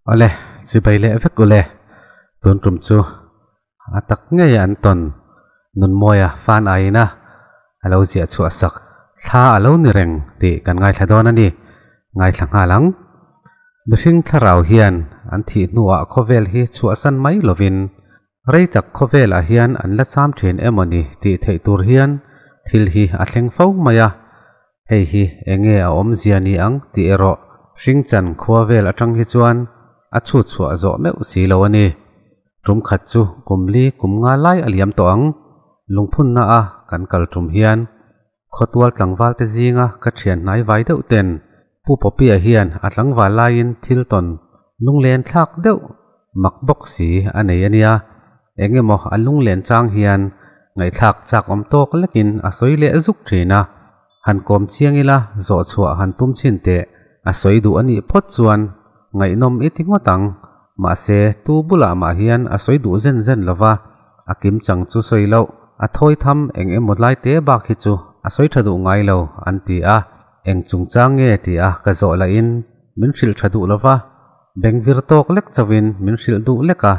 Awle, chibai leh vek ule. Tun tum chu a tak ngei an tawn Nunmawia fan aiin a a lo ziah chhuah sak thla a lo ni reng tih kan ngaithla dawn a ni. Ngaithla nghal ang. Mihring thlarau hian an thih hnuah khawvel hi chhuahsan mai lovin Rei tak khawvelah hian an la cham thin emaw ni tih theih tur hian thil hi a thleng fo mai a, hei hi enge a awmzia ni ang tih erawh hringchan khua vel atang hi chuan a chhut chhuah zawh meuh si lo a ni. Tum khat chu kum li kum nga lai a liam tawh ang, lungphunna a kan kal tum hian khawtual tlangval te zinga ka thian hnai vai deuh ten Pu Poppy-a hian a tlangval laiin thil tawn lunglen thlak deuh mak bawk si a nei a nia. Eng emaw a lunglen chang hian ngaihthlak chak awm tawk lekin a sawi leh zuk thin a. Han kawm chiang ila zawh chhuah han tum chhin teh a sawi duh a nih phawt chuan ngaihnawm i ti ngawt ang. Mahse tu bulah mah hian a sawi duh zen zen lo va, a kim chang chu sawi loh a thawi tham eng emaw lai te bak hi chu a sawi tha duh ngai lo an ti a. Eng chungchang nge ti a ka zawh lahin min hrilh tha duh lova, beng vir tawk lek chauhin min hrilh duh lek a,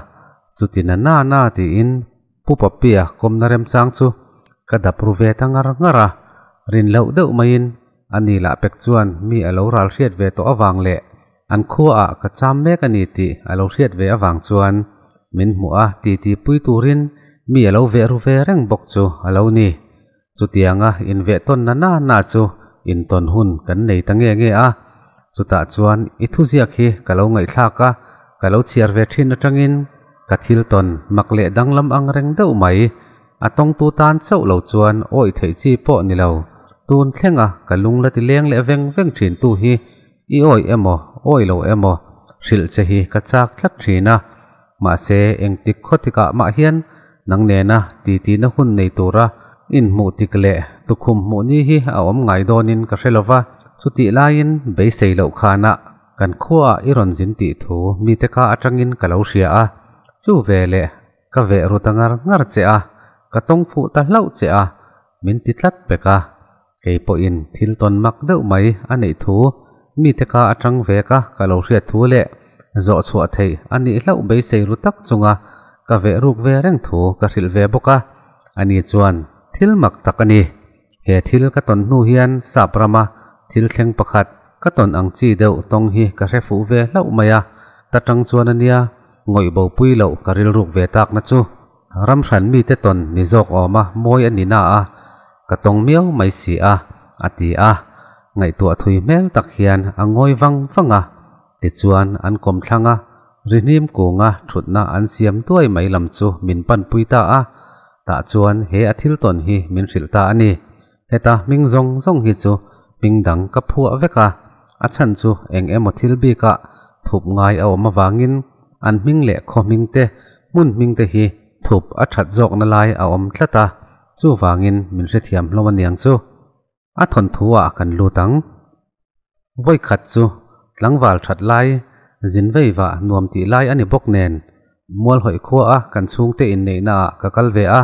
chuti na na na tiin Pu Pappia kawmna remchang chu ka dap ru ve ta ngar ngar a, rin loh deuh maiin a ni lah pek chuan mi a lo ral hriat ve tawh avang leh an khuaah ka cham mek a ni tih a lo hriat ve avang chuan min hmuh a titi pui turin mi a lo veh ru ve reng bawk chu a lo ni. Chutianga invehtawn na na na chu intawn hun kan nei ta nge nge a, chutah chuan i thuziak hi ka lo ngaihthlak a, ka lo chhiar ve thin atangin ka thil tawn mak leh danglam ang reng deuh mai. A tawngtu tan chauh lo chuan awih theih chi pawh ni lo. Tun thlenga ka lung la ti leng leh veng veng thin tu hi i awih emaw awih lo emaw hrilh che hi ka chak tlat thin a. Mahse engtik khawtikah mah hian Nang nena titi na hun nei tura inhmuh tik leh tukhum hmuh ni hi a awm ngai dawnin ka hre lova, chutih laiin beisei loh khanah kan khuaah i rawn zin tih thu mite ka atangin ka lo hria a, chu ve leh ka veh ru ta ngar ngar che a, ka tawng fuh ta hlauh che a, min ti tlat pek a. Kei pawhin thil tawn mak deuh mai a neih thu mite ka atang vek a ka lo hriat thu leh zawh chhuah theih a nih hlauh beisei ru tak chunga ka veh ruk ve reng thu ka hrilh ve bawk a. Ani chuan thil mak tak a ni. He thil ka tawn hnu hian sap rama thil thleng pakhat ka tawn ang chi deuh tawng hi ka hre fuh ve hlauh mai a. Ta tang chuan a nia ngawih bo pui loh ka rilruk ve takna chu. Ram hran mite tawn ni zawk awma mawi a ni na a, ka tawng miau mai si a, a ti a. Ngaihtuah thui hmel tak hian a ngawi vang vang a. Tichuan an kawm thlang a, rihnim kunga thutna an siam duai mai lam chu min panpui ta a. Tah chuan he a thil tawn hi min hrilh ta a ni. Heta hming zawng zawng hi chu hming dang ka phuah vek a, a chhan chu eng emaw thil bikah thup ngai a awm avangin an hming leh khaw hming te, hmun hming te hi thup a that zawkna lai a awm tlat a, chuvangin min hrethiam hlawm aniang chu. A thawnthu ah kan lut ang. Vawi khat chu tlangval that lai, zin vei vah nuam tih lai a ni bawk nen, Mualhawih khua a kan chhungte inneihna ah ka kal ve a,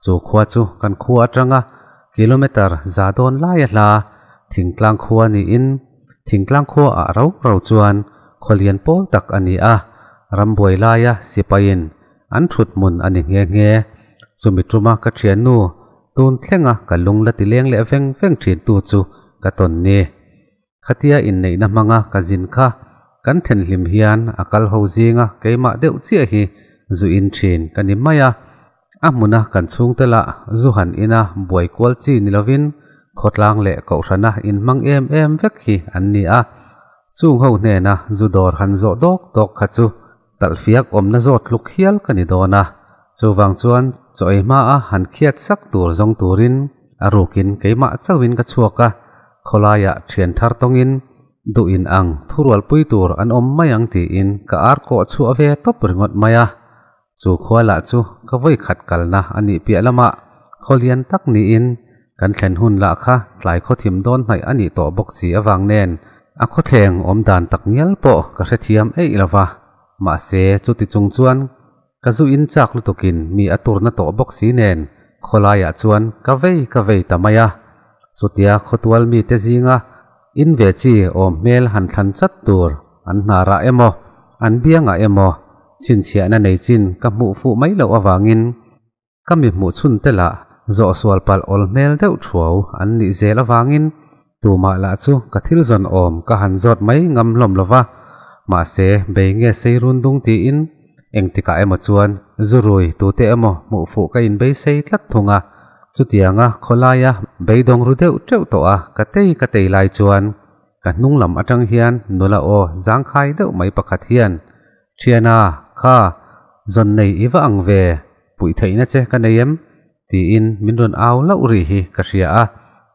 chu khua chu kan khua atanga kilometer za dawn lai a hla thingtlang khua niin thingtlang khua ah rau rau chuan khaw lian pawl tak a ni a, rambuai laia sipaiin an thut hmun a ni nghe nghe. Chumi tuma ka thiannu tun thlenga ka lung la ti leng leh veng veng thin tu chu ka tawn ni. Khatia inneihna hmanga ka zin kha kan thenhlim hian a kal ho zinga keimah deuh chiah hi zu in thin ka ni mai a. A hmuna kan chhungte lah zu han ina buai kual chi ni lovin khawtlang leh kohhrana inhmang em em vek hi an ni a. Chung ho hnena zu dawr han zawh dawk dawk kha chu talhfiak awmna zawt tluk hial ka ni dawn a. Chuvang chuan chaw ei hmaa han khiat sak tur zawng turin a rukin keimah chauhin ka chhuak a, khawlaiah thian thar tawngin duh in ang thurualpui tur an awm mai ang tiin ka ar kawh chhuah ve tawp ringawt mai a. Chu khua lah chu ka vawi khat kalna a nih piah lamah khaw lian tak niin kan thlen hun lah kha tlai khaw thim dawn hnaih a nih tawh bawk si avang nen a khawthleng awm dan tak ngial pawh ka hrethiam eih lo va. Mahse chuti chung chuan Ka zu in chak lutukin mi a turna tawh bawk si nen khawlaiah chuan ka vei ka vei ta mai a. Chutia khawtual mite zinga in ve chi awm hmel han thlan chat tur an hnarah emaw An biangah emaw chhinchhiahna nei chin ka hmuh fuh mai loh avangin ka mi hmuh chhun te lah zawh sual palh awl hmel deuh thuau an nih zel avangin tumah lah chu ka thil zawn awm ka han zawt mai ngam hlawm lo va. Mahse, bei nge sei run dung tiin engtikah emaw chuan zu rui tute emaw hmuh fuh ka inbeisei tlat thung a. Chutianga khawlaia beidawng ru deuh teuh tawh a ka tei ka tei lai chuan ka hnung lam atang hian nula aw zangkhai deuh mai pakhat hian, Thiana, kha, zawn nei i va ang ve, puih theihna che ka nei em? tiin min rawn au lauh ri hi ka hria a.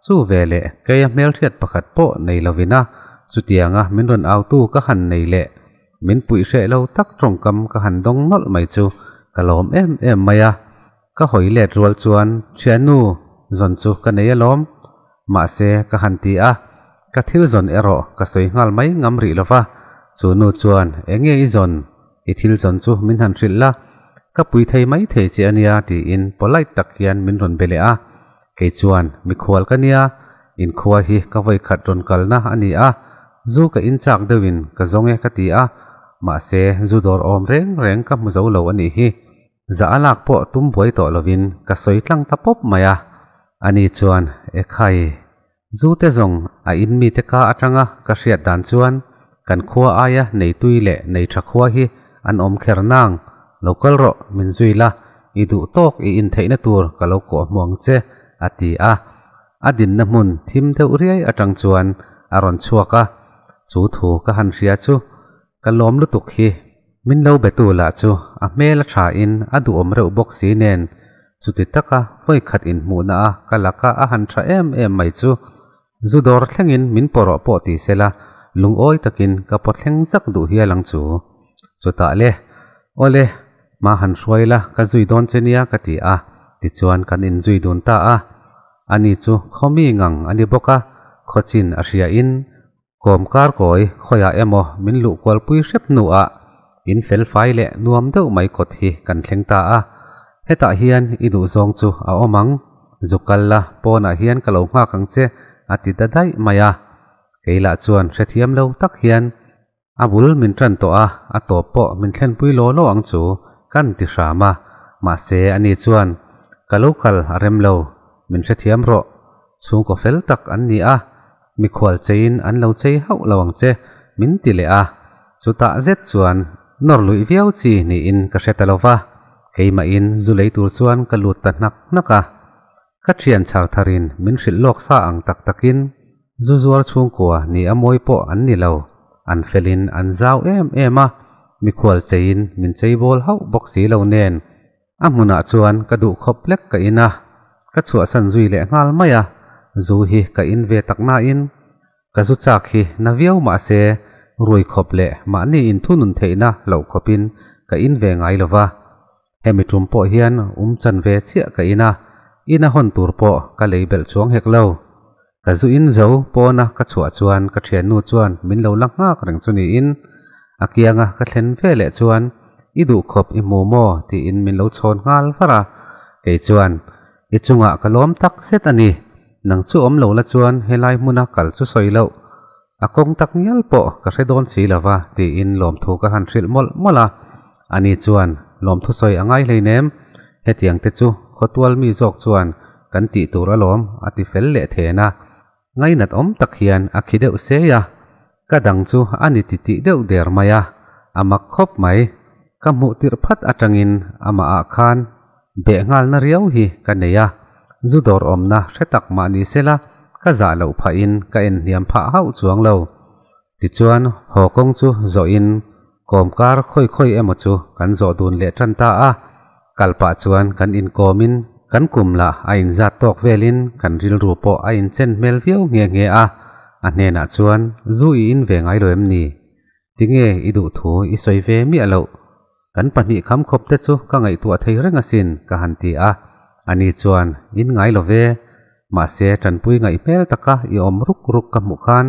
Chu veleh keia hmelhriat pakhat pawh nei lovin a, chutianga min rawn autu ka han nei leh min puih hreh lo tak tawngkam ka han dawng nawlh mai chu ka lawm em em mai a. Ka hawi let rual chuan thiannu zawn chu ka nei alawm, mahse ka han ti a, ka thil zawn erawh ka sawi nghal mai ngam rih lo va, chu nu chuan enge i zawn, i thil zawn chu min han hrilh la, ka pui thei mai thei che ania tiin polite tak hian min rawn be leh a, kei chuan mikhual ka nia, inkhua hi ka vawi khat rawn kalna a ni a, zu ka inchak deuhin ka zawng e ka ti a, mahse zu dawr awm reng reng ka hmu zo lo a nih hi. Zah a lak pawh tum buai tawh lovin ka sawi tlang ta pawp mai a. Ani chuan, E khai, zu te zawng a in mite ka atanga ka hriat dan chuan kan khua aia nei tui leh nei tha khua hi an awm kher nang, lo kal rawh min zui la, i duh tawk i intheihna tur ka lo kawh hmu ang che, a ti a. A dinna hmun thim deuh riai atang chuan a rawn chhuak a, chu thu ka han hria chu Ka lawm lutuk hi. Min lo betu lah chu a hmel a tha in a duhawm reuh bawk si nen, chuti taka vawi khat inhmuhna a ka laka a han tha em em mai chu zu dawr thlengin min pawrawh pawh ti sela lungawi takin ka paw thleng zak duh hial ang chu. Chutah le, Awle, hma han hruai la ka zui dawn che nia ka ti a, tichuan kan inzui dun ta a. Ani chu khaw mi ngang a ni bawk a, khawchin a hria in Kawm kar kawi khawiah emaw min luh kualpui hrep hnuah in fel fai leh nuam deuh mai kawt hi kan thleng ta a. Hetah hian i duh zawng chu a awm ang, zu kal la pawnah hian ka lo nghak ang che a ti ta daih mai a. Kei lah chuan hrethiam lo tak hian a bul min tan tawh a, a tawp pawh min thlenpui law law ang chu kan ti hram a. Mahse ani chuan ka lo kal a rem lo, min hrethiam rawh, chhungkaw fel tak an ni a, Mikhual cheiin an lo chei hauh lo ang che, min ti leh a. Chutah zet chuan nawr luih viau chi niin ka hre ta lo va, keimahin zu lei tur chuan ka lut ta hnak hnak a. Ka thian chhar tharin min hrilh lawk sa ang tak takin zu zuar chhungkua ni a mawi pawh an ni lo, an felin an zau em em a, mikhual cheiin min chei bawl hauh bawk si lo nen. A hmunah chuan ka duh khawp lek ka in a, ka chhuahsan zui leh nghal mai a, zu hi ka in ve tak nain ka zu chak hi na viau mah se rui khawp leh mahni inthunun theihna loh khawpin ka in ve ngai lo va. Hemi tum pawh hian um chan ve chiah ka in a, in a hawn tur pawh ka lei belh chuang hek lo. Ka zu in zo pawna ka chhuah chuan ka thiannu chuan min lo la nghak reng chu niin a kianga ka thlen ve leh chuan i duh khawp i hmu maw tiin min lo chhawn nghal var a, kei chuan i chungah ka lawm tak zet a ni, nang chu awm lo la chuan helai hmuna kal chu sawi loh, a kawng tak ngial pawh ka hre dawn si lova tiin lawmthu ka han hrilh mawlh mawlh a, ani chuan lawmthu sawi a ngai hleinem, hetiang te chu khawtual mi zawk chuan kan tih tur alawm a ti fel leh then a, ngainat awm tak hian a khi deuh sei a, ka dang chu a ni ti tih deuh der mai a, a mak khawp mai. Ka hmuh tirh phat atangin amah ah khan beh nghalna riau hi ka nei a, zu dawr awmna hre tak mah ni sela ka zah loh phahin ka en hniam phah hauh chuang lo. Tichuan haw kawng chu zawhin kawmkar khawi khawi emaw chu kan zawh dun leh tan ta a, kal pah chuan kan inkawmin kan kum lah a inzat tawk velin kan rilru pawh a inchen hmel viau nghe nghe a, a hnenah chuan zu i in ve ngai lo em ni? Tinge i duh thu i sawi ve miah loh? Kan pahnih kham khawp te chu ka ngaihtuah thei reng asin ka han ti a, ani chuan in ngai lo ve, mahse tanpui ngaih hmel taka i awm ruk ruk ka hmuh khan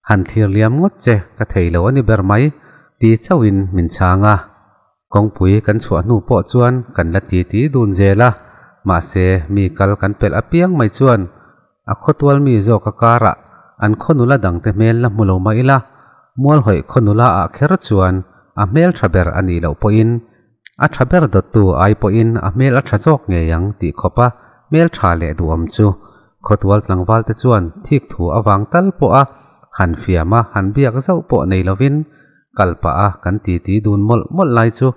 han thlir liam ngawt che ka thei lo a ni ber mai ti chauhin min chhang a. Kawngpui kan chhuah hnu pawh chuan kan la ti ti dun zel a, mahse mi kal kan pelh apiang mai chuan a khawtual mi zawk a karah an khaw nula dangte hmel la hmu lo mah ila, Mualhawih khaw nula ah kher chuan a hmel tha ber a nih loh pawhin a tha ber dawttu ai pawhin a hmel a tha zawk ngei ang tih khawpa hmel tha leh duhawm chu khawtual tlangval te chuan thik thu avang tal pawha han fiam a han biak zauh pawh nei lovin kal pah a kan titi dun mawlh mawlh lai chu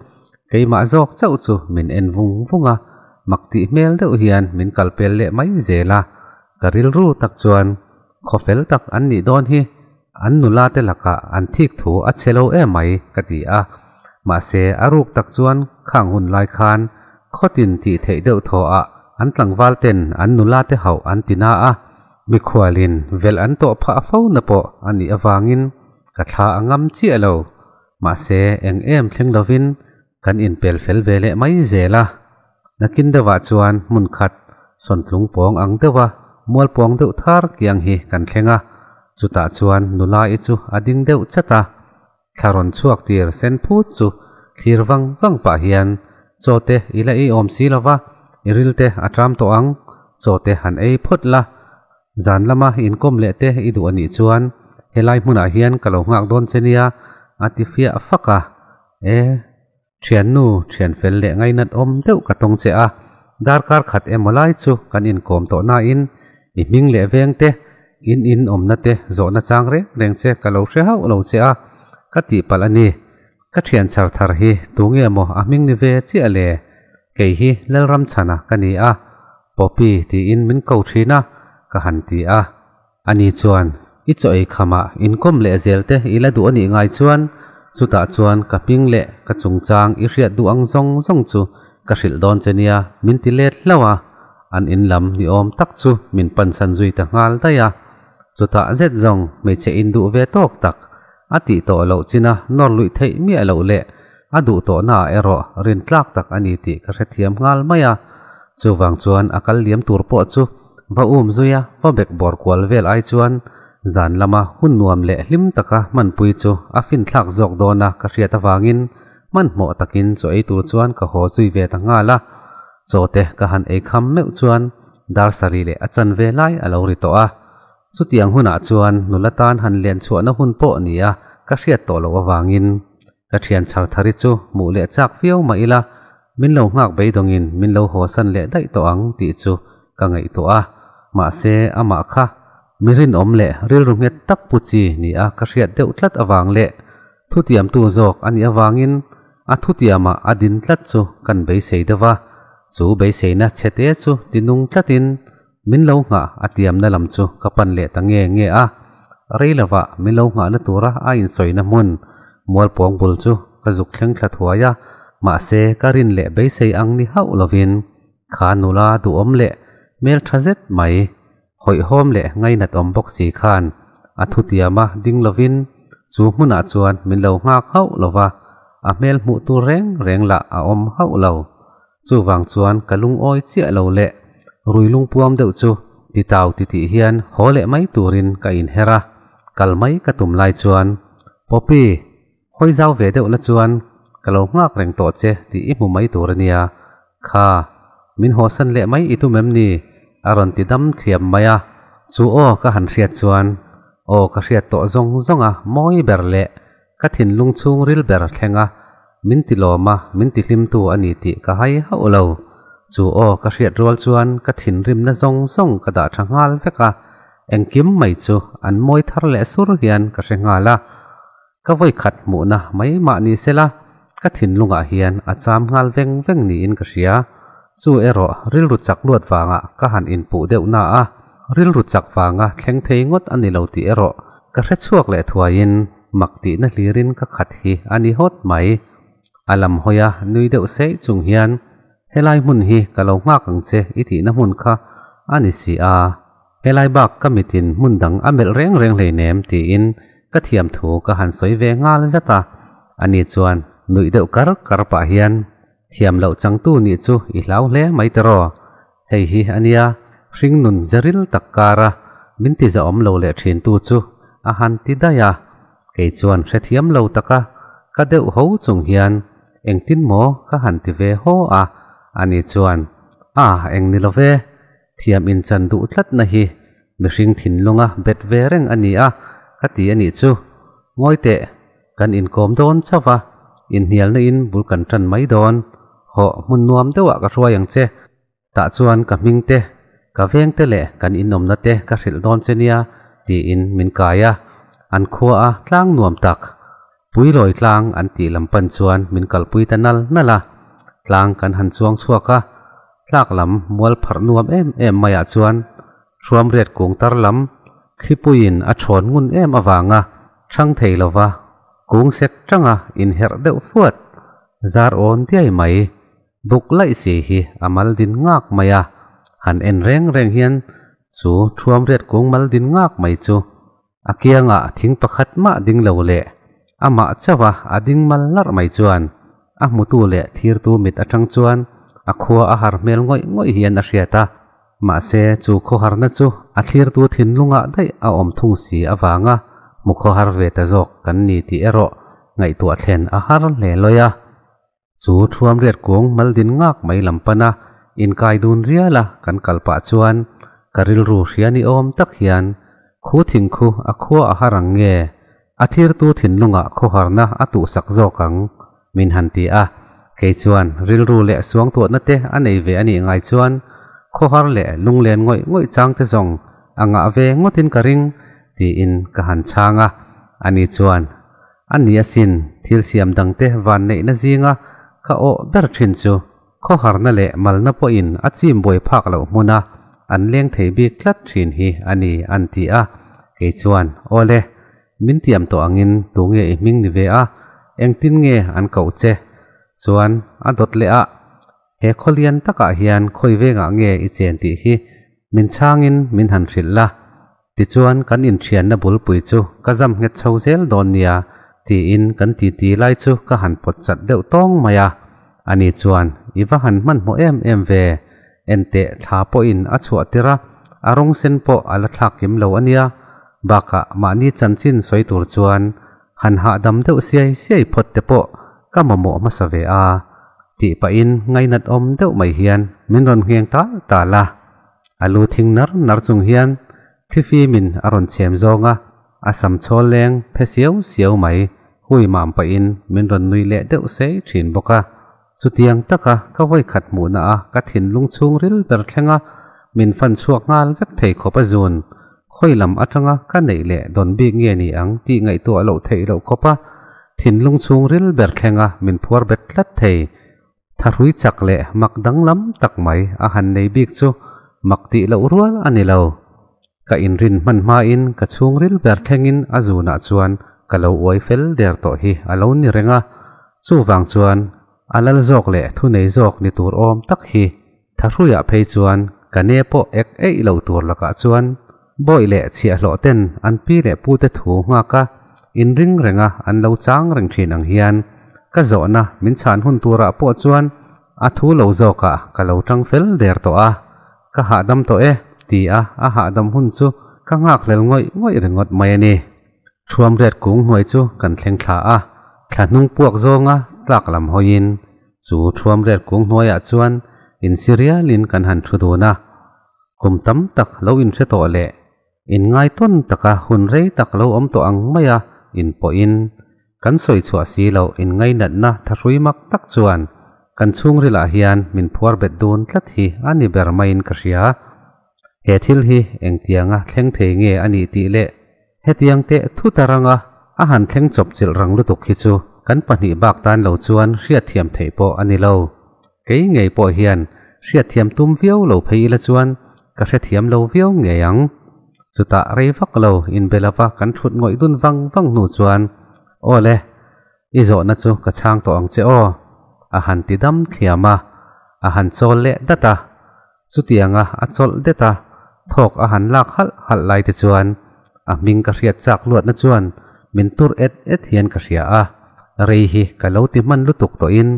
keimah zawk chauh chu min en vung vung a, mak tih hmel deuh hian min kal pel leh mai zel a, ka rilru tak chuan khaw fel tak an nih dawn hi an nula te lakah an thik thu a chhe lo em mai ka ti a, mahse a ruk tak chuan khang hun lai khan khawtin tih theih deuh thaw ah an tlangval ten an nula te hauh an ti na a, mikhualin velh an tawh phah fo na pawh a nih avangin ka thla a ngam chiah lo. Mahse eng em thleng lovin kan inpel fel ve leh mai zel a. Nakin deuhah chuan hmun khat sawntlung pawng ang deuha mual pawng deuh thar kiang hi kan thleng a, chutah chuan nula i chu a ding deuh chat a. Thla rawn chhuak tir sen phut chu thlir vang vang pah hian, Chaw te i la ei awm si lo va, i ril te a ṭam tawh ang, chaw te han ei phawt la. Zan lama inkawm leh te i duh a nih chuan helai hmunah hian ka lo nghak dawn che nia, a ti fiah fak a. E, thiannu, thian fel leh ngainat awm deuh ka tawng che a, darkar khat emaw lai chu kan inkawm tawh nain i hming leh veng te, in in awmna te zawhna chang reng reng che ka lo hre hauh lo che a, ka tihpalh a ni. Ka thian chhar thar hi tunge maw a hming ni ve chiah le? Kei hi Lalramchhana ka ni a, Poppy tiin min ko thin a, ka han ti a. Ani chuan, I chaw ei khamah inkawm leh zel te i la duh a nih ngai chuan, chutah chuan ka hming leh ka chungchang i hriat duh ang zawng zawng chu ka hrilh dawn che nia, min ti let hlauh a. An in lam ni awm tak chu min pansan zui ta nghal daih a. Chutah zet zawng hmeichhe induh ve tawk tak A tih tawh loh china nawr luih theih miah loh leh a duh tawhnaah erawh rin tlak tak a ni tih ka hrethiam nghal mai a. Chuvang chuan a kal liam tur pawh chu va um zui a, va bek bawr kual vel ai chuan zan lama hun nuam leh hlim taka hmanpui chu a finthlak zawk dawn a ka hriat avangin hmanhmawh takin chaw ei tur chuan ka haw zui ve ta nghal a. Chaw te ka han ei kham meuh chuan dar sarih leh a chanve lai a lo ri tawh a. Chutiang hunah chuan nula tan han len chhuahna hun pawh nia ka hriat tawh loh avangin ka thian chhar thari chu hmuh leh chak viau mah ila min lo nghak beidawngin min lo hawsan leh daih tawh ang tih chu ka ngaihtuah a. Mahse amah kha mi rinawm leh rilru nghet tak pu chi nia ka hriat deuh tlat avang leh thutiamtu zawk a nih avangin a thutiamah a din tlat chu kan beisei deuh a, chu beiseina chhete chu tinung tlatin Min lo nghah a tiamna lam chu ka pan leh ta nge nge a, rei lovah min lo nghahna tura a insawina hmun Mualpawng bul chu ka zuk thleng thla thuai a, mahse ka rin leh beisei ang ni hauh lovin kha nula duhawm leh hmeltha zet mai, hawihhawm leh ngainat awm bawk si khan a thutiama ding lovin chu hmunah chuan min lo nghak hauh lova, a hmel hmuh tur reng reng lah a awm hauh lo. Chuvang chuan ka lungawi chiah lo leh rui lungpuam deuh chu titau titih hian haw leh mai turin ka inher a, kal mai ka tum lai chuan, Poppy, hawi zau ve deuh la chuan ka lo nghak reng tawh che tih i hmu mai tur a nia. Kha, min hawsan leh mai i tum em ni? a rawn ti dam thiam mai a. Chu aw ka han hriat chuan aw ka hriat tawh zawng zawng a mawi ber leh ka thinlung chhungril ber thleng a, Min ti lawm a, min ti hlimtu a ni tih ka hai hauh lo. Chu aw ka hriat rual chuan ka thinrimna zawng zawng ka dah tha nghal vek a, engkim mai chu an mawi thar leh sur hian ka hre nghal a. Ka vawi khat hmuhna mai mah ni sela, ka thinlungah hian a cham nghal veng veng niin ka hria. Chu erawh rilru chak luat vangah ka han inpuh deuh na a, rilru chak vanga thleng thei ngawt a ni lo tih erawh ka hre chhuak leh thuaiin mak tihna hlirin ka khat hi a ni hawt mai. A lam hawi a nui deuh seih chung hian, Helai hmun hi ka lo nghak ang che i tihna hmun kha a ni si a, helai bak ka mitin hmun dang a melh reng reng hleinem tiin ka thiam thu ka han sawi ve nghal zat a. Ani chuan nuih deuh kar kar pah hian, Thiam loh changtu nih chu i hlau hle mai tiraw? Hei hi a nia, hringnun zeril tak kara min ti zahawm lo leh thintu chu a han ti daih a. Kei chuan hrethiam lo taka ka deuh ho chung hian engtin maw ka han ti ve haw a, ani chuan, A, eng ni lo ve, thiam inchan duh tlatna hi mihring thinlunga bet ve reng a ni a, ka ti a nih chu. Ngawi teh, kan inkawm dawn chauh va. Inhnialna in bul kan ṭan mai dawn. Hawh, hmun nuam deuhah ka hruai ang che. Tah chuan ka hming te, ka veng te leh kan inawmna te ka hrilh dawn che nia, tiin min kai a. An khua a tlang nuam tak, Puilawi tlang an tih lam pan chuan min kalpui ta nal nal a. Tlang kan han chuang chhuak a, tlak lam mual pharh nuam em em maiah chuan Hruamriat kung tar lam thlipuiin a thawn ngun em avanga chhang thei lova kung sek tanga inherh deuh fuat zar awn diai mai. Buk laih si hi a mal din ngak mai a, han en reng reng hian chu Thuamriat kung mal din ngak mai chu a kiangah thing pakhat mah ding lo leh amah chauha a ding mal larh mai chuan a hmutu leh thirtu mit atang chuan a khua a har hmel ngawih ngawih hian a hriat a. Mahse chu khawharna chu a thlirtu thinlungah daih a awm thung si avanga hmu khawhar ve ta zawk kan ni tih erawh ngaihtuah thlen a har hle lawi a. Chu Thuamriat kung mal din ngak mai lam pana inkai dun rial a kan kal pah chuan ka rilru hria ni awm tak hian khu thing khu a khua a har ang nge a thirtu thinlungah khawharna a tuhsak zawk ang min han ti a. Kei chuan rilru leh suangtuahna te a nei ve a nih ngai chuan khawhar leh lunglen ngawih ngawih chang te zawng a ngah ve ngawtin ka ring tiin ka han chhang a. Ani chuan A ni asin, thil siam dangte van neihna zinga ka awh ber thin chu khawharna leh malna pawhin a chim buai phak loh hmuna an leng thei bik tlat thin hi a ni an ti a. Kei chuan, Aw le, min tiam tawh angin tunge i hming ni ve a, engtin nge an koh che? Chuan a dawt leh a, He khawlian takah hian khawi vengah nge i chen tih hi min chhangin min han hrilh la. Tichuan kan inthianna bulpui chu ka zam nghet chho zel dawn nia tiin kan titi lai chu ka han pawt chat deuh tawng mai a. Ani chuan, I va han hmanhmawh em em ve, enteh thla pawhin a chhuah tir a, a rawng sen pawh a la thlak kim lo a nia. Bakah mahni chanchin sawi tur chuan han hahdam deuh siai siai phawt te pawh ka mamawh hmasa ve a, tih pahin ngainat awm deuh mai hian min rawn ngheng tal tal a. A lu thing nar nar chung hian thlifimin a rawn chhem zawng a, a sam chhawl leng phe siau siau mai hui mam pahin min rawn nui leh deuh sei thin bawk a. Chutiang taka ka vawikhat hmuhna a ka thinlung chhungril ber thleng a, min fan chhuak nghal vek thei khawp a zun. Khawi lam atanga ka neih leh dawn bik nge ni ang tih ngaihtuah loh theih loh khawp a thinlung chhungril ber thleng a min phuar bet tlat thei. Thahrui chak leh mak danglam tak mai a han nei bik chu mak tih loh rual a ni lo. Ka inrin hman hmain ka chhungril ber thlengin a zunah chuan ka lo uai fel der tawh hi a lo ni reng a, chuvang chuan a lal zawk leh thunei zawk ni tur awm tak hi Thahruiah phei chuan ka ne pawh ek eih lo tur lakah chuan bawih leh chhiahhlawh ten an pi leh pute thu nghak a, inring renga an lo chang reng thin ang hian ka zawhna min chhan hun turah pawh chuan a thu lo zawkah ka lo tang fel der tawh a, ka hahdam tawh e ti a a hahdam hun chu ka nghakhlel ngawih ngawih ringawt mai a ni. Thuamriat kung hnuai chu kan thleng thla a, thla hnung puak zawnga tlak lam hawiin chu thuamriat kung hnuaiah chuan insi rialin kan han thu dun a. Kum tam tak lo inhre tawh leh inngaitawn taka hun rei tak lo awm tawh ang maia inpawhin kan sawi chhuah si loh inngainatna thahrui mak tak chuan kan chhungrilah hian min phuar bet dun tlat hi a ni ber maiin ka hria. He thil hi engtianga thleng thei nge a nih tih leh hetiang teh thut a ranga a han thleng chawp chilh rang lutuk hi chu kan pahnih bak tan lo chuan hriatthiam theih pawh a ni lo. Kei ngei pawh hian hriatthiam tum viau lo phei ila chuan ka hrethiam lo viau ngei ang. Chutah rei vak lo inbe lova kan thut ngawih dun vang vang hnu chuan, Aw le, I zawhna chu ka chhang tawh ang che aw, a han ti dam thiam a, a han chawl leh dat a. Chutianga a chawlh det a, thawk a han lak halh halh lai te chuan a hming ka hriat chak luatna chuan min tur et et hian ka hria a, rei hi ka lo ti hman lutuk tawhin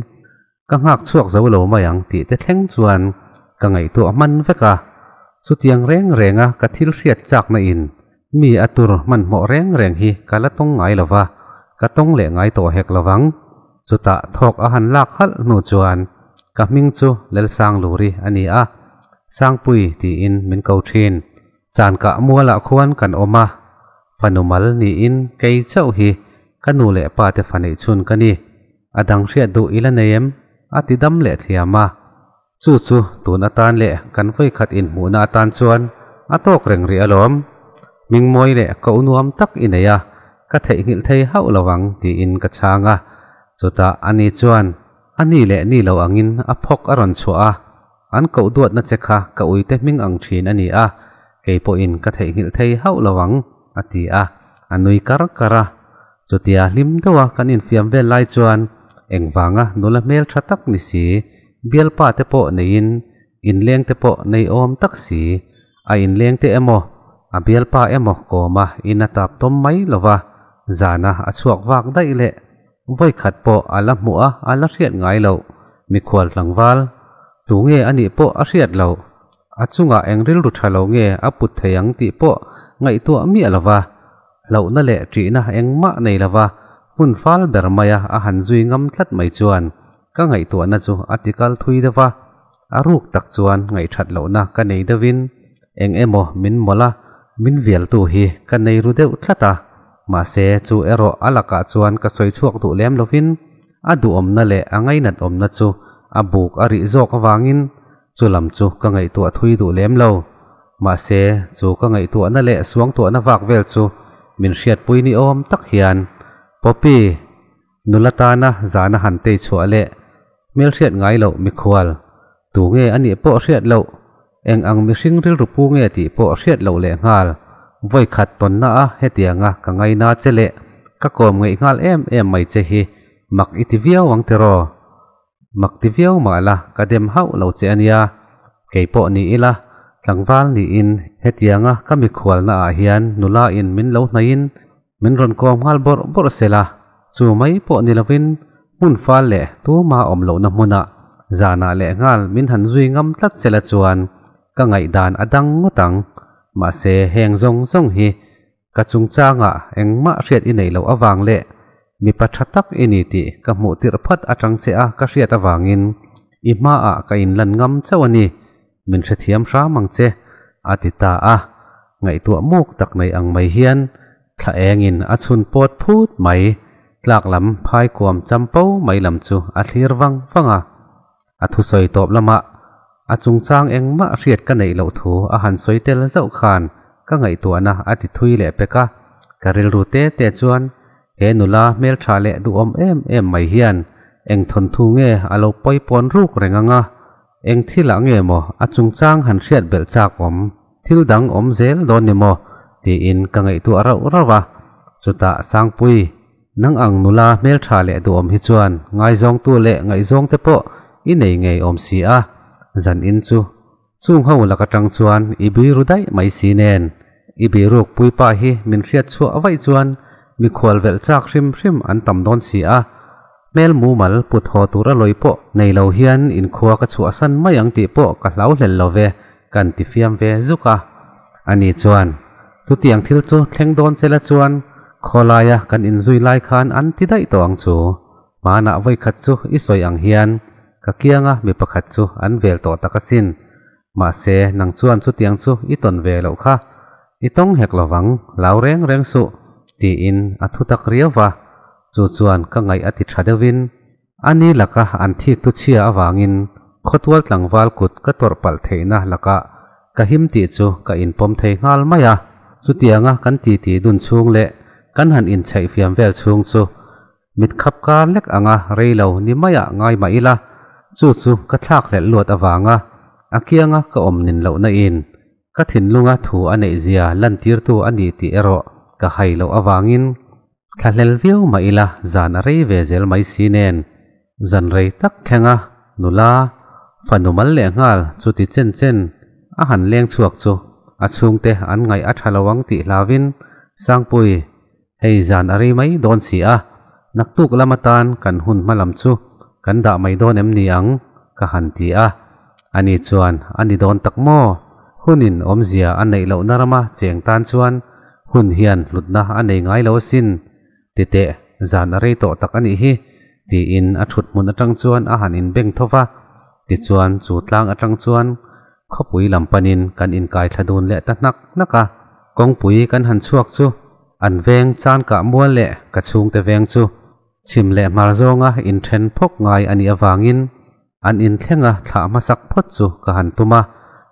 ka nghak chhuak zo lo mai ang tih te thleng chuan ka ngaihtuah hman vek a. Chutiang reng renga ka thil hriat chakna in Mi a tur hmanhmawh reng reng hi ka la tawng ngai lo va, ka tawng leh ngai tawh hek lo vang. Chutah thawk a han lak halh hnu chuan ka hming chu Lelsangluri a ni a, Sangpui tiin min ko thin. Chankah mualah khuan kan awm a, fanu mal niin kei chauh hi ka nu leh pa te fa neih chhun ka ni. A dang hriat duh i la nei em? A ti dam leh thliam a. Chu chu tun atan leh kan vawikhat inhmuhna atan chuan a tawk reng rih alawm. Hmingmawi leh koh nuam tak i nei a, ka theihnghilh thei hauh lo ang tiin ka chhang a. Chutah ani chuan a ni leh ni lo angin a phawk a rawn chhuah a, An koh duatna che kha ka uite hming ang thin a ni a, kei pawhin ka theihnghilh thei hauh lo ang, a ti a, a nui kar kar a. Chutia hlim deuha kan infiam vel lai chuan engvanga nula hmel tha tak ni si, bialpa te pawh neiin inleng te pawh nei awm tak si, a inleng te emaw a bialpa emaw kawma in a tap tawm mai lova zana a chhuak vak daih leh vawikhat pawh a la hmuh a a la hriat ngai loh mikhual tlangval tu nge a nih pawh a hriat loh a chungah eng rilru tha lo nge a put thei ang tih pawh ngaihtuah miah lova hlauhna leh ṭihna engmah nei lova hmun fal ber maia a han zui ngam tlat mai chuan ka ngaihtuahna chu a ti kal thui deuh va, a ruk tak chuan ngaihṭhat lohna ka nei deuhin eng emaw min mawlh a, min vialtu hi ka nei ru deuh tlat a, mahse chu erawh a lakah chuan ka sawi chhuak duh lem lovin a duhawmna leh a ngainat awmna chu a buk a rih zawk avangin chu lam chu ka ngaihtuah thui duh lem lo. Mahse, chu ka ngaihtuahna leh suangtuahna vak vel chu min hriatpui ni awm tak hian Poppy nula tana zana han tei chhuah leh hmelhriat ngai loh mikhual tu nge a nih pawh hriat loh, eng ang mihring rilru pu nge tih pawh hriat loh leh nghal vawikhat tawnna a hetianga ka ngaina che leh ka kawm ngeih nghal em em mai che hi mak i ti viau ang tiraw? Mak ti viau mah la ka dem hauh lo che a nia. Kei pawh ni ila, tlangval niin hetianga ka mikhualna ah hian nula in min lo hnaihin min rawn kawm nghal bawrh bawrh sela, chu mai pawh ni lovin hmun fal leh tuma awm lohna hmunah zanah leh nghal min han zui ngam tlat sela chuan ka ngaihdan a dang ngawt ang. Mahse heng zawng zawng hi Ka chungchangah engmah hriat i neih loh avang leh mipa tha tak i ni tih ka hmuh tirh phat atang che a ka hriat avangin i hmaah ka inlan ngam chauh a ni, min hrethiam hram ang che, a ti ta a. Ngaihtuah muk tak nei ang mai hian thla engin a chhun pawt phut mai, tlak lam phai kuam champo mai lam chu a thlir vang vang a. A thusawi tawp lamah a chungchang engmah hriat ka neih loh thu a han sawi tel zauh khan ka ngaihtuahna a ti thui leh pek a, ka rilru te te chuan he nula hmeltha leh duhawm em em mai hian eng thawnthu nge a lo pawipawn ruk reng ang a, eng thilah nge maw a chungchang han hriat belh chak awm, thil dang awm zel dawn ni maw tiin ka ngaihtuah rauh rauh a, chutah Sangpui Nang ang nula hmeltha leh duhawm hi chuan ngaizawngtu leh ngaihzawngte pawh i nei ngei awm si a, zan in chu chung ho lak atang chuan i biru daih mai si nen, i biruk puipa hi min hriat chhuah vaih chuan mikhual velh chak hrim hrim an tam dawn si a, hmel mumal put haw tur a lawi pawh nei lo hian inkhua ka chhuahsan mai ang tih pawh ka hlau hlel lo ve, kan ti fiam ve zuk a. Ani chuan, Chutiang thil chu thleng dawn che la chuan khawlaia kan inzui lai khan an ti daih tawh ang chu. Hmanah vawikhat chu i sawi ang hian ka kianga mi pakhat chu an vel tawh tak asin. Mahse, nang chuan chutiang chu i tawn ve loh kha. I tawng hek lovang, hlau reng reng suh, tiin a thu tak riau va. Chu chuan ka ngaih a ti tha deuhin Ani laka an thik tu chhia avangin khawtual tlangval kut ka tawrh palh theihna lakah ka him tih chu ka inpawm thei nghal mai a. Chutianga kan titi dun chhung leh kan han inchheih fiam vel chhung chu mit khap kar lek anga rei lo ni maiah ngai mah ila, chu chu ka thlak hlelh luat avanga a kianga ka awm nin lohna in ka thinlunga thu a neih zia lantirtu a ni tih erawh ka hai loh avangin Thlahlel viau mah ila zan a rei ve zel mai si nen, zan rei tak thlenga nula fanu mal leh nghal chuti chen chen a han leng chhuak chu a chhungte an ngaih a tha lo ang tih hlauvin Sangpui, hei zan a rei mai dawn si a, naktuk lam atan kan hun hma lam chu kan dah mai dawn em ni ang? ka han ti a. Ani chuan a ni dawn tak maw? Hunin awmzia a neih lohna rama cheng tan chuan Hun hian hlutna a nei ngai lo asin, ti teh, zan a rei tawh tak a nih hi, tiin a thut hmun atang chuan a han inbeng tho va. Tichuan chu tlang atang chuan khawpui lam panin kan inkai thla dun leh ta hnak hnak a. Kawngpui kan han chhuak chu an veng chan kah mual leh ka chhungte veng chu. Chhim leh hmar zawnga inthen phawk ngai a nih avangin an inthlenga thlah hmasak phawt chu ka han tum a,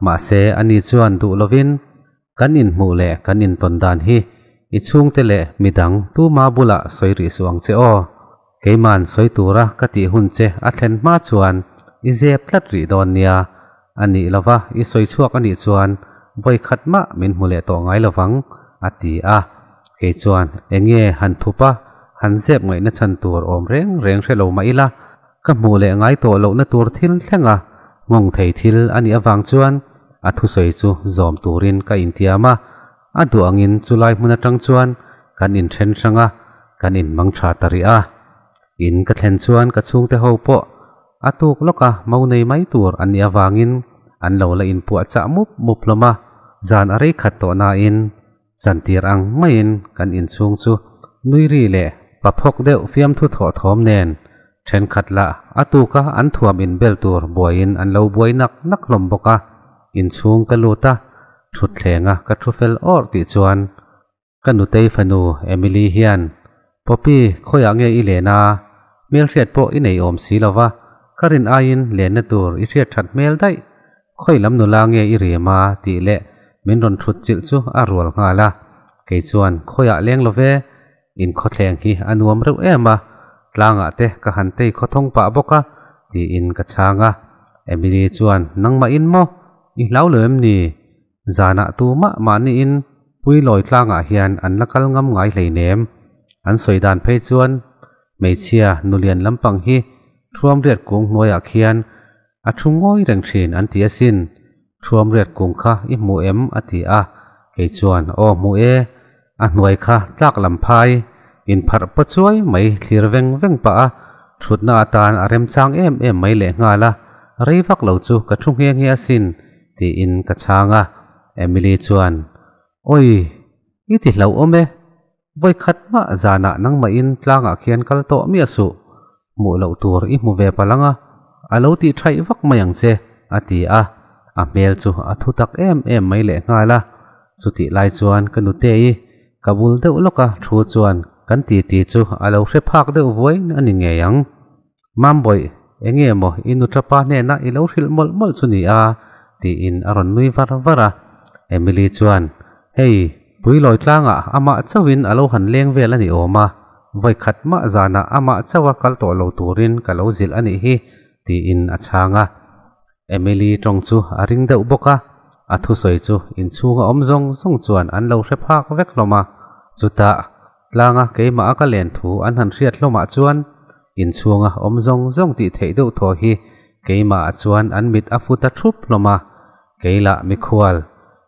mahse ani chuan duh lovin kan inhmuh leh kan intawn dan hi i chhungte leh midang tuma bulah sawi rih suh ang che aw. Keiman sawi tura ka tih hun che a thlen hma chuan i zep tlat rih dawn nia. A nih lova i sawi chhuak a nih chuan vawi khat mah min hmu leh tawh ngai lovang, a ti a. Kei chuan eng nge han thup a, han zep ngaihna chhan tur awm reng reng hre lo mah ila, ka hmuh leh ngai tawh lohna tur thil thleng a, nghawng thei thil a nih avang chuan a thusawi chu zawm turin ka intiam a. A duh angin chulai hmun atang chuan kan inthen hrang a, kan inmang tha ta rih a. In ka thlen chuan ka chhungte ho pawh a tuk lawka mo nei mai tur an nih avangin an lo la inpuah chah mup mup hlawm a, zan a rei khat tawh nain zantir ang maiin kan inchhung chu nui ri leh paphawk deuh fiamthu thawh thawm nen thenkhat lah a tuka an thuam inbel tur buaiin an lo buai nak nak hlawm bawk a. Inchhung ka lut a, thutthleng a ka thu fel awrh tih chuan Ka nutei fanu Emily hian, Poppy, khawiah nge i len a? Hmelhriat pawh i nei awm si lo va, ka rin aiin lenna tur i hriat that hmel daih. Khawi lam nula nge i rem a? tih leh min rawn thut chilh chu a rual nghal a. Kei chuan, Khawiah leng lo ve, in khawthleng hi a nuam reuh em a, tlangah te ka han tei khawthawng pah bawk a, tiin ka chhang a. Emily chuan, Nangmah in maw? I hlau lo em ni? Zanah tumah mahniin Puilawi tlangah hian an la kal ngam ngai hleinem. An sawi dan phei chuan hmeichhia nulian lampang hi Thuamriat kung hnuaiah khian a thu ngawi reng thin an ti asin. Thuamriat kung kha i hmu em? a ti a. Kei chuan, Aw hmu e, a hnuai kha tlak lam phai, inpharh paw chuai mai thlir veng veng pah a, thutna atan a remchang em em mai lehnghal a, rei vak lo chu ka thu nghe nghe asin. Tiin ka chhang a, Emily chuan, Awi, i ti hlauhawm e, vawi khat mah zanah nangmahin tlangah khian kal tawh miah suh, hmuh loh tur i hmu ve palh ang a, a lo tih thaih vak mai ang che, a ti a, a hmel chu a thu tak em em mai lehnghal a. Chutih lai chuan ka nutei ka bul deuh lawka thu chuan kan titi chu a lo hre phak deuh vuai a ni ngei ang. Mambawih, enge maw i nuṭapa hnena i lo hrilh mawlh mawlh chu ni a? tiin a rawn nui var var a. Emily chuan, Hei, Puilawi tlangah amah chauhin a lo han leng vel a ni awm a, vawi khat mah zanah amah chauha kal tawh lo turin ka lo zilh a nih hi, tiin a chhang a. Emily tawng chu a ring deuh bawk a, a thusawi chu inchhunga awm zawng zawng chuan an lo hre phak vek hlawm a. Chutah, tlanga keimah a ka len thu an han hriat hlawmah chuan Inchhunga awm zawng zawng tih theih deuh thaw hi keimahah chuan an mit a fu ta thup hlawm a, kei lah mikhual,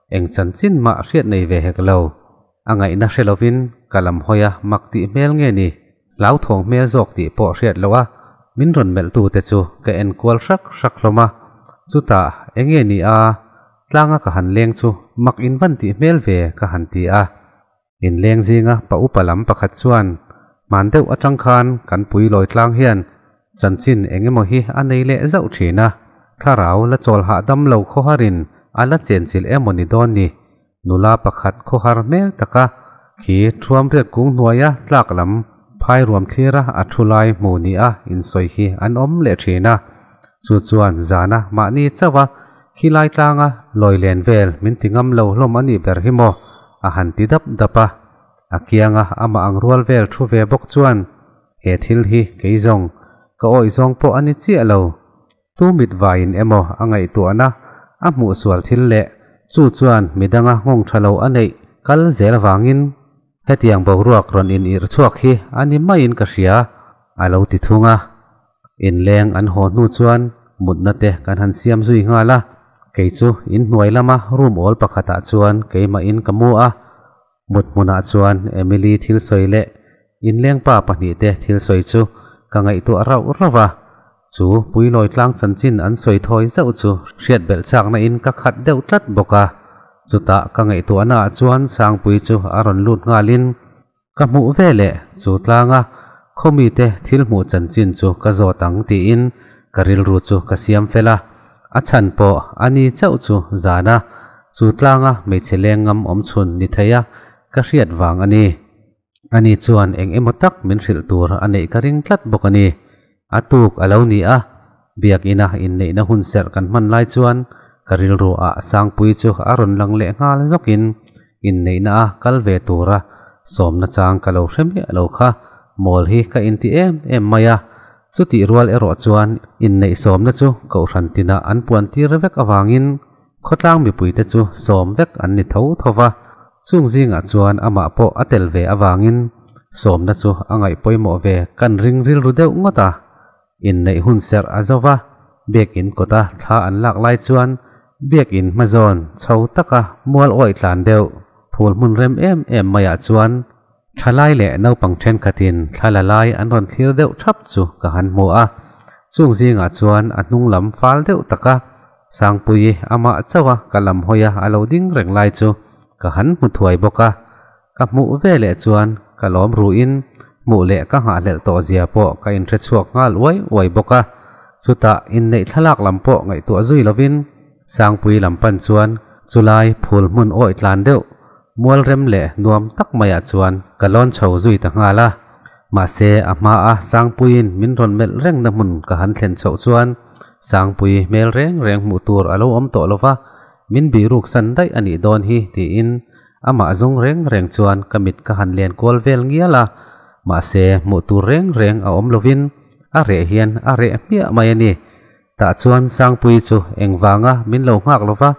eng chanchin mah hriat nei ve hek lo. A ngaihna hre lovin ka lam hawi a mak tih hmel nge ni, hlauthawng hmel zawk tih pawh hriat loh a min rawn melhtute chu ka en kual hrak hrak hlawm a, chutah enge ni a, tlanga ka han leng chu mak invan tih hmel ve ka han ti a. Inleng zinga pa upa lam pakhat chuan, Hman deuh atang khan kan pui lawi tlang hian chanchin eng emaw hi a nei leh zauh thin a, thlarau la chawl hahdam lo khawharin a la chenchilh emaw ni dawn ni. Nula pakhat khawhar hmel taka khi thuamriat kung hnuaia tlak lam phai ruam thlira a thu lai hmu nia insawi hi an awm leh thin a. Chu chuan zana mahni chauha Khilai tlanga lawi len vel min ti ngam lo hlawm a nih ber hi maw? a han ti dap dap a. A kianga amah ang rual vel thu ve bawk chuan, He thil hi kei zawng, ka awih zawng pawh a ni chiah lo. Tu mit vaiin emaw a ngaihtuahna a hmuh sual thil leh chu chuan midanga nghawng tha lo a neih kal zel avangin hetiang boruak rawn in irh chhuak hi a ni maiin ka hria, a lo ti thung a. Inleng an haw hnu chuan mutna te kan han siam zui nghal a, kei chu inhnuai lama room awl pakhatah chuan keimahin ka mu a, mut hmunah chuan Emily thil sawi leh inleng pa pahnih te thil sawi chu ka ngaihtuah rauh rauh a, chu Puilawi tlang chanchin an sawi thawi zauh chu hriat belh chakna in ka khat deuh tlat bawk a, chutah ka ngaihtuahna ah chuan Sangpui chu a rawn lut nghalin Ka hmuh ve leh chu tlanga khawmite thil hmuh chanchin chu ka zawt ang tiin ka rilru chu ka siam fel a, a chhan pawh a ni chauh chu zana chu tlanga hmeichhe leng ngam awm chhun ni thei a ka hriat vang a ni. Ani chuan eng emaw tak min hrilh tur a neih ka ring tlat bawk a ni. A tuk a lo ni a, biakina inneihna hun serh kan hman lai chuan ka rilru ah Sangpuii chu a rawn lang leh nghal zawkin inneihna a kal ve tura sawmna chang ka lo hre miah lo kha mawl hi ka inti em em mai a. Chutih rual erawh chuan inneih sawmna chu kohhran tinah an puan tir vek avangin khawtlang mipuite chu sawm vek an ni tho tho va, chung zingah chuan amah pawh a tel ve avangin sawmna chu a ngaih pawimawh ve kan ring rilru deuh ngawt a. Inneih hun serh a zo va, biakinn kawta thla an lak lai chuan biakinn hmazawn chho taka mual awih tlan deuh phul hmun rem em em maiah chuan Thalai leh naupang thenkhatin thla la lai an rawn thlir deuh thap chu ka han hmu a, chung zingah chuan a hnung lam fal deuh taka Sangpuii amah chauha ka lam hawia a lo ding reng lai chu ka han hmu thuai bawk a. Ka hmuh ve leh chuan ka lawm ruin hmuh leh ka nghahhlelh tawh zia pawh ka inhre chhuak nghal uai uai bawk a. Chutah inneih thlalak lam pawh ngaihtuah zui lovin Sangpuii lam pan chuan chulai phul hmun awih tlan deuh Mual rem leh nuam tak maiah chuan ka lawn chho zui ta nghal a. Mahse, a hmaa Sangpuiin min rawn melh rengna hmun ka han thlen chhoh chuan Sangpui hmel reng reng hmuh tur a lo awm tawh lo va, min bihruk san daih a nih dawn hi tiin amah zawng reng reng chuan ka mit ka han len kual vel ngial a. Mahse, hmuh tur reng reng a awm lovin a reh hian a reh hmiah mai a ni. Tah chuan Sangpuii chu engvanga min lo nghak lova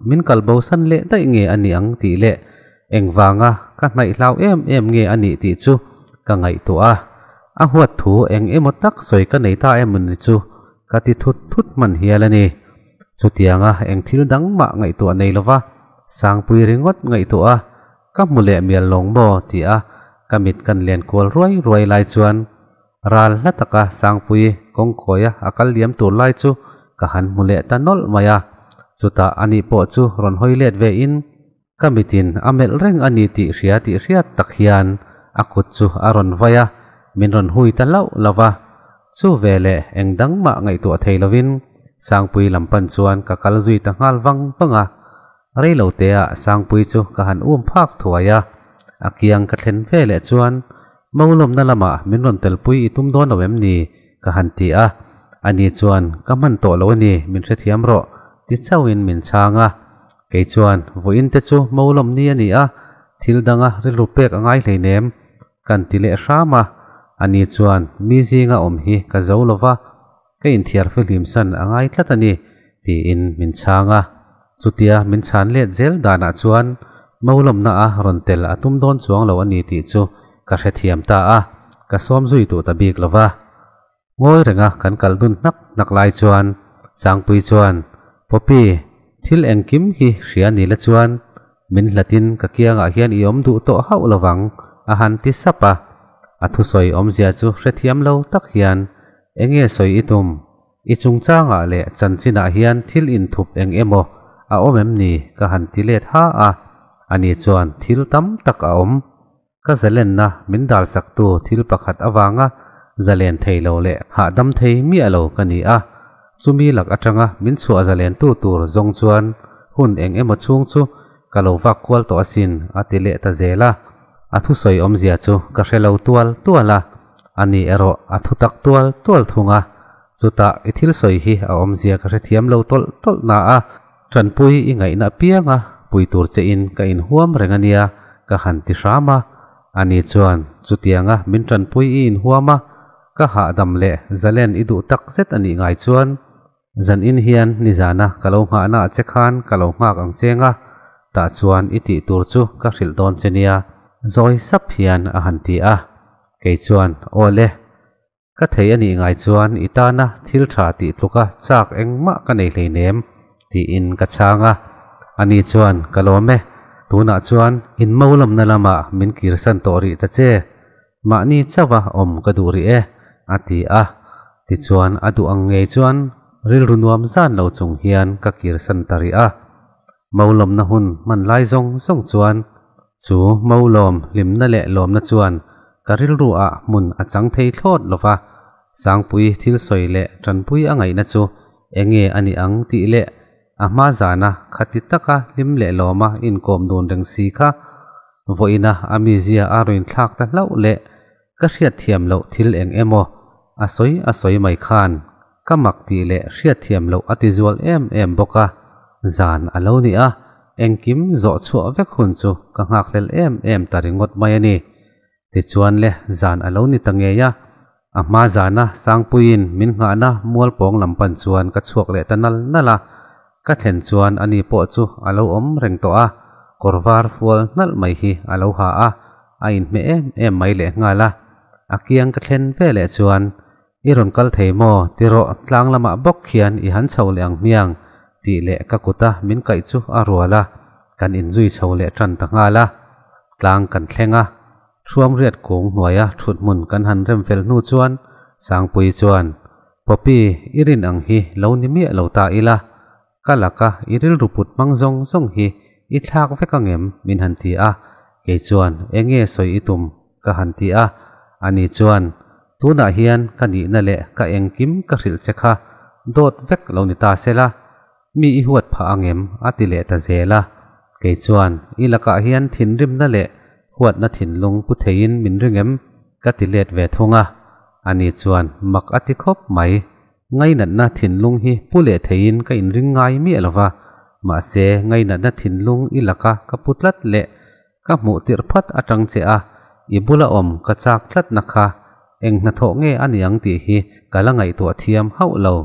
min kal bosan leh daih nge a nih ang tih leh engvanga ka hnaih hlau em em nge a nih tih chu ka ngaihtuah a. A huat thu eng emaw tak sawi ka nei ta em ni chu ka ti thut thut hman hial a ni. Chutianga eng thil dang mah ngaihtuah nei lova Sangpuii ringawt ngaihtuah a ka hmu leh mial lawng maw ti a ka mit kan len kual ruai ruai lai chuan Ral hla taka Sangpui kawngkawia a kal liam tur lai chu ka han hmu leh ta nawlh mai a, chutah ani pawh chu rawn hawi let ve in ka mitin a melh reng a ni tih hria tih hriat tak hian a kut chu a rawn vai a, min rawn hui ta hlauh lo va. Chu veleh eng dang mah ngaihtuah thei lovin Sangpui lam pan chuan ka kal zui ta nghal vang vang a. Reiloteah Sangpui chu ka han um phak thuai a, a kiang ka thlen veleh chuan Maulawmna lamah min rawn telpui i tum dawn lo em ni? ka han ti a, ani chuan ka hman tawh lo a ni, min hrethiam rawh ti chauhin min chhang a. Kei chuan vawiin te chu Maulawm ni a ni a, thil danga rilru pek a ngai hleinem kan ti leh hram a, ani chuan mi zinga awm hi ka zo lo va, ka inthiar fihlim san a ngai tlat a ni tiin min chhang a. Chutia min chhan let zel danah chuan Maulawmna a rawn tel a tum dawn chuang lo a ni tih chu ka hrethiam ta a, ka sawm zui duh ta bik lo va. Ngawi renga kan kal dun hnak hnak lai chuan Sangpui chuan, Poppy, thil engkim hi hria ni la chuan min hlatin ka kiangah hian i awm duh tawh hauh lo vang a han ti sap a. A thusawi awmzia chu hrethiam lo tak hian, Enge sawi i tum? I chungchangah leh chanchinah hian thil inthup eng emaw a awm em ni? ka han ti let ha a. Ani chuan thil tam tak a awm. Ka zalenna min dalsaktu thil pakhat avanga zalen thei lo leh hahdam thei miah lo ka ni a. Chumi lak atanga min chhuah zalentu tur zawng chuan hun eng emaw chhung chu ka lo vak kual tawh asin a ti leh ta zel a. A thusawi awmzia chu ka hre lo tual tual a. Ani erawh a thutak tual tual thung a. Chutah i thil sawi hi a awmzia ka hrethiam lo tawlh tawlh na a, tanpui i ngaihna apiang a pui tur che in ka inhuam reng a nia ka han ti hram a. Ani chuan chutianga min tanpui i inhuam a, ka hahdam leh zalen i duh tak zet a nih ngai chuan zan in hian nizana ka lo nghahna ah che khan ka lo nghak ang cheng a, tah chuan i tih tur chu ka hrilh dawn che nia zawi sap hian a han ti a. Kei chuan, Aw le, Ka thei a nih ngai chuan i tana thil tha tih tluka chak engmah ka nei hleinem, tiin ka chhang a. Ani chuan, Ka lawm e, tunah chuan in maulamna lamah min kirsan tawh rih ta che, mahni chauha awm ka duh rih e, a ti a. Tichuan a duh ang ngei chuan rilru nuam zan lo chung hian ka kirsan ta rih a. Maulawmna hun hman lai zawng zawng chuan chu maulawm hlimna leh lawmna chuan ka rilru ah hmun a chang thei thlawt lo va, Sangpui thil sawi leh tanpui a ngaihna chu enge a nih ang tih leh a hma zana khati taka hlim leh lawma inkawm dun reng si kha. Vawiina a mizia a rawn thlak ta hlauh leh ka hriatthiam loh thil eng emaw a sawi a sawi mai khan ka mak tih leh hriatthiam loh a ti zual em em bawk a. Zan a lo ni a, engkim zawh chhuah vek hun chu ka nghakhlel em em ta ringawt mai a ni. Tichuan le zan a lo ni ta ngei a, a hma zana Sangpuiin min nghahna mual pawng lam pan chuan ka chhuak leh ta nal nal a, ka thlen chuan ani pawh chu a lo awm reng tawh a, kawr var fual hnalh mai hi a lo ha a, a inhmeh em em mai lehnghal a, a kiang ka thlen ve leh chuan I rawn kal thei maw? Ti rawh, tlang lamah bawk khian i han chho leh ang hmiang, tih leh ka kuta min kaih chu a rual a, kan inzui chho leh tan ta nghal a. Tlang kan thleng a, Thuamriat kung hnuaia thut hmun kan han rem fel hnu chuan Sangpui chuan, Poppy, i rin ang hi lo ni miah lo ta ila, ka laka i rilru put hmang zawng zawng hi i thlak vek angem? min han ti a, kei chuan, Enge sawi i tum? ka han ti a, ani chuan, Tunah hian ka nihna leh ka engkim ka hrilh che kha dawt vek lo ni ta sela, mi i huat phah angem? a ti leh ta zel a. Kei chuan, I lakah hian thinrimna leh huatna thinlung pu theiin min ring em? ka ti let ve thung a. Ani chuan mak a ti khawp mai. Ngainatna thinlung hi pu leh theiin ka inring ngai miah lo va, mahse ngainatna thinlung i laka ka pu tlat leh Ka hmuh tirh phat atang che a, i bula awm ka chak tlatna kha eng hnathawh nge a ni ang tih hi ka la ngaihtuah thiam hauh lo,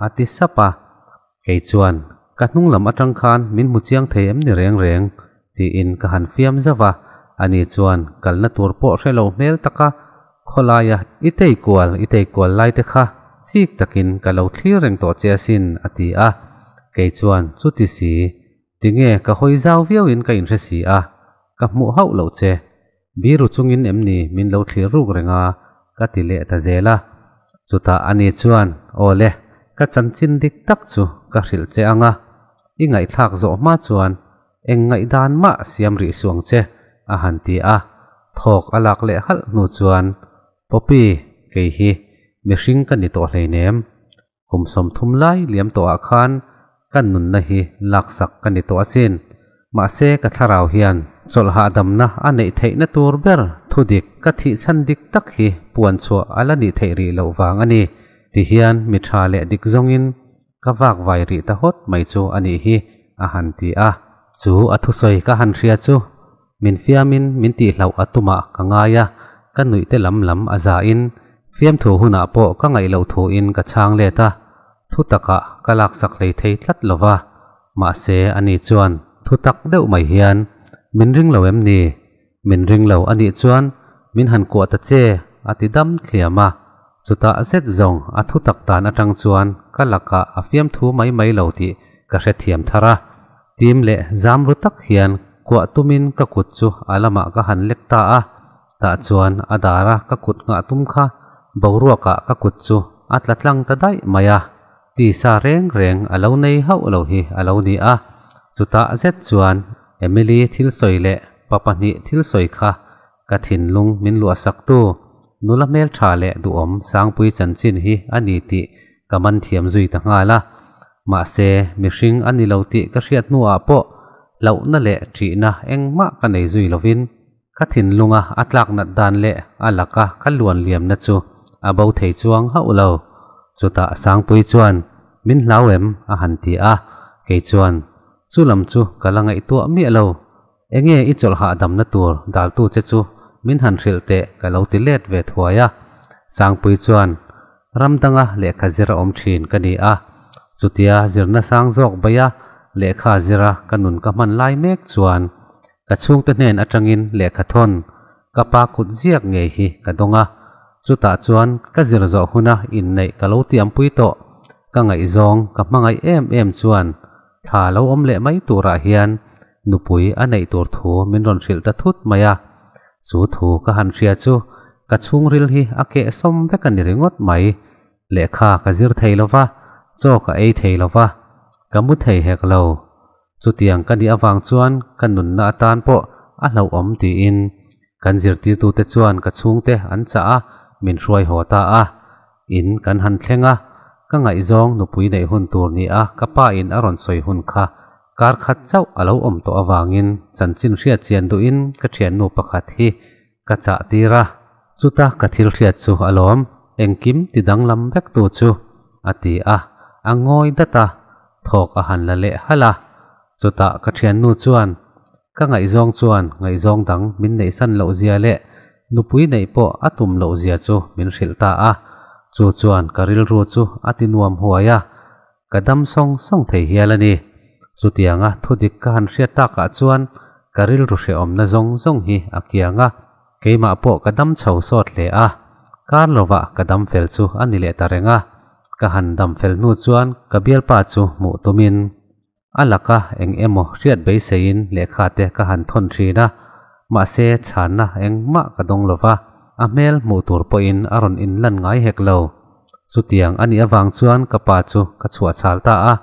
a ti sap a. Kei chuan, Ka hnung lam atang khan min hmu chiang thei em ni reng reng? tiin ka han fiam zauh a, ani chuan kalna tur pawh hre lo hmel taka khawlaia i tei kual i tei kual lai te kha chik takin ka lo thlir reng tawh che asin, a ti a. Kei chuan, Chuti si, Tinge ka hawi zau viauin ka inhre si a, ka hmuh hauh loh che. Biru chungin em ni min lo thlir ruk reng a, ka ti leh ta zel a. Chutah ani chuan, Aw le, ka chanchin dik tak chu ka hrilh che ang a, i ngaihthlak zawh hma chuan eng ngaihdan mah siam rih suh ang che, a han ti a. Thawk a lak leh halh hnu chuan, Poppy, kei hi mihring ka ni tawh hleinem. Kum 30 lai liam tawhah khan ka nunna hi laksak ka ni tawh asin. Mahse ka thlarau hian chawlh hahdamna a neih theihna tur ber thudik ka thih chhan dik tak hi puan chhuah a la nih theih rih loh vang a ni. Ti hian mi tha leh dik zawngin ka vak vai rih ta hawt mai chu a nih hi a han ti a. Chu a thusawi ka han hria chu Min fiamin min tihhlauh a tumah ka ngai a, ka nuih te lam lam a zain fiamthu hunah pawh ka ngaih loh thuin ka chhang let a, thu takah ka laksak hlei thei tlat lo va. Mahse, ani chuan thu tak deuh mai hian, Min ring lo em ni? Min ring lo a nih chuan min han kuah ta che, a ti dam thliam a. Chutah zet zawng a thu tak dan atang chuan ka lakah a fiamthu mai mai lo tih ka hrethiam thar a. Tim leh zam ru tak hian kuah tumin ka kut chu a lamah ka han lek ta a, tah chuan a dara ka kut nghah tum kha boruakah ka kut chu a tla tlang ta daih mai a, tisa reng reng a lo nei hauh lo hi a lo ni a. Chutah zet chuan Emily thil sawi leh pa pahnih thil sawi kha ka thinlung min luahsaktu nula hmeltha leh duhawm Sangpui chanchin hi a ni tih ka man thiam zui ta nghal a. Mahse, mihring a ni lo tih ka hriat hnuah pawh hlauhna leh ṭihna engmah ka nei zui lovin ka thinlunga a tlak nat dan leh a laka ka luan liamna chu a bo thei chuang hauh lo. Chutah Sangpui chuan, Min hlau em? a han ti a, kei chuan, Chu lam chu ka la ngaihtuah miah lo. Enge i chawlh hahdamna tur daltu che chu min han hrilh teh ka lo ti let ve thuai a. Sangpui chuan, Ram danga lehkha zir a awm thin ka ni a, chutia zirna sang zawk baia lehkha zira ka nun ka hman lai mek chuan ka chhungte hnen atangin lehkha thawn ka pa kut ziak ngei hi ka dawng a, chutah chuan ka zir zawh huna inneih ka lo tiampui tawh ka ngaihzawng ka hmangaih em em chuan Thla lo awm leh mai turah hian nupui a neih tur thu min rawn hrilh ta thut mai a. Chu thu ka han hria chu ka chhungril hi a keh sawm vek a ni ringawt mai. Lehkha ka zir thei lo va, chaw ka ei thei lo va, ka mu thei hek lo. Chutiang ka nih avang chuan ka nunna atan pawh a hlauhawm tiin kan zirtirtute chuan ka chhungte an chah a, min hruai haw ta a. In kan han thleng a, ka ngaihzawng nupui neih hun tur ni a ka pa in a rawn sawi hun kha Kar khat chauh a lo awm tawh avangin chanchin hriat chian duhin ka thiannu pakhat hi ka chah tir a. Chuta ka thil hriat chu alawm, engkim ti danglam vek tu chu, a ti a, a ngawi dat a, thawk a han la leh halh a. Chutah ka thiannu chuan, Ka ngaihzawng chuan ngaihzawng dang min neihsan loh zia leh nupui neih pawh a tum loh zia chu min hrilh ta a, chu chuan ka rilru chu a ti nuam huai a, ka dam sawng sawng thei hial a ni. Chutianga thudik ka han hriat takah chuan ka rilru hrehawmna zawng zawng hi a kiang a, keimah pawh ka dam chho sawt hle a, kar lovah ka dam fel chu a ni leh ta reng a. Ka han dam fel hnu chuan ka bialpa chu hmuh tumin a laka eng emaw hriat beiseiin lehkha te ka han thawn thin a, mahse chhanna engmah ka dawng lova, a hmel hmuh tur pawhin a rawn inlan ngai hek lo. Chutiang a nih avang chuan ka pa chu ka chhuah chhal ta a,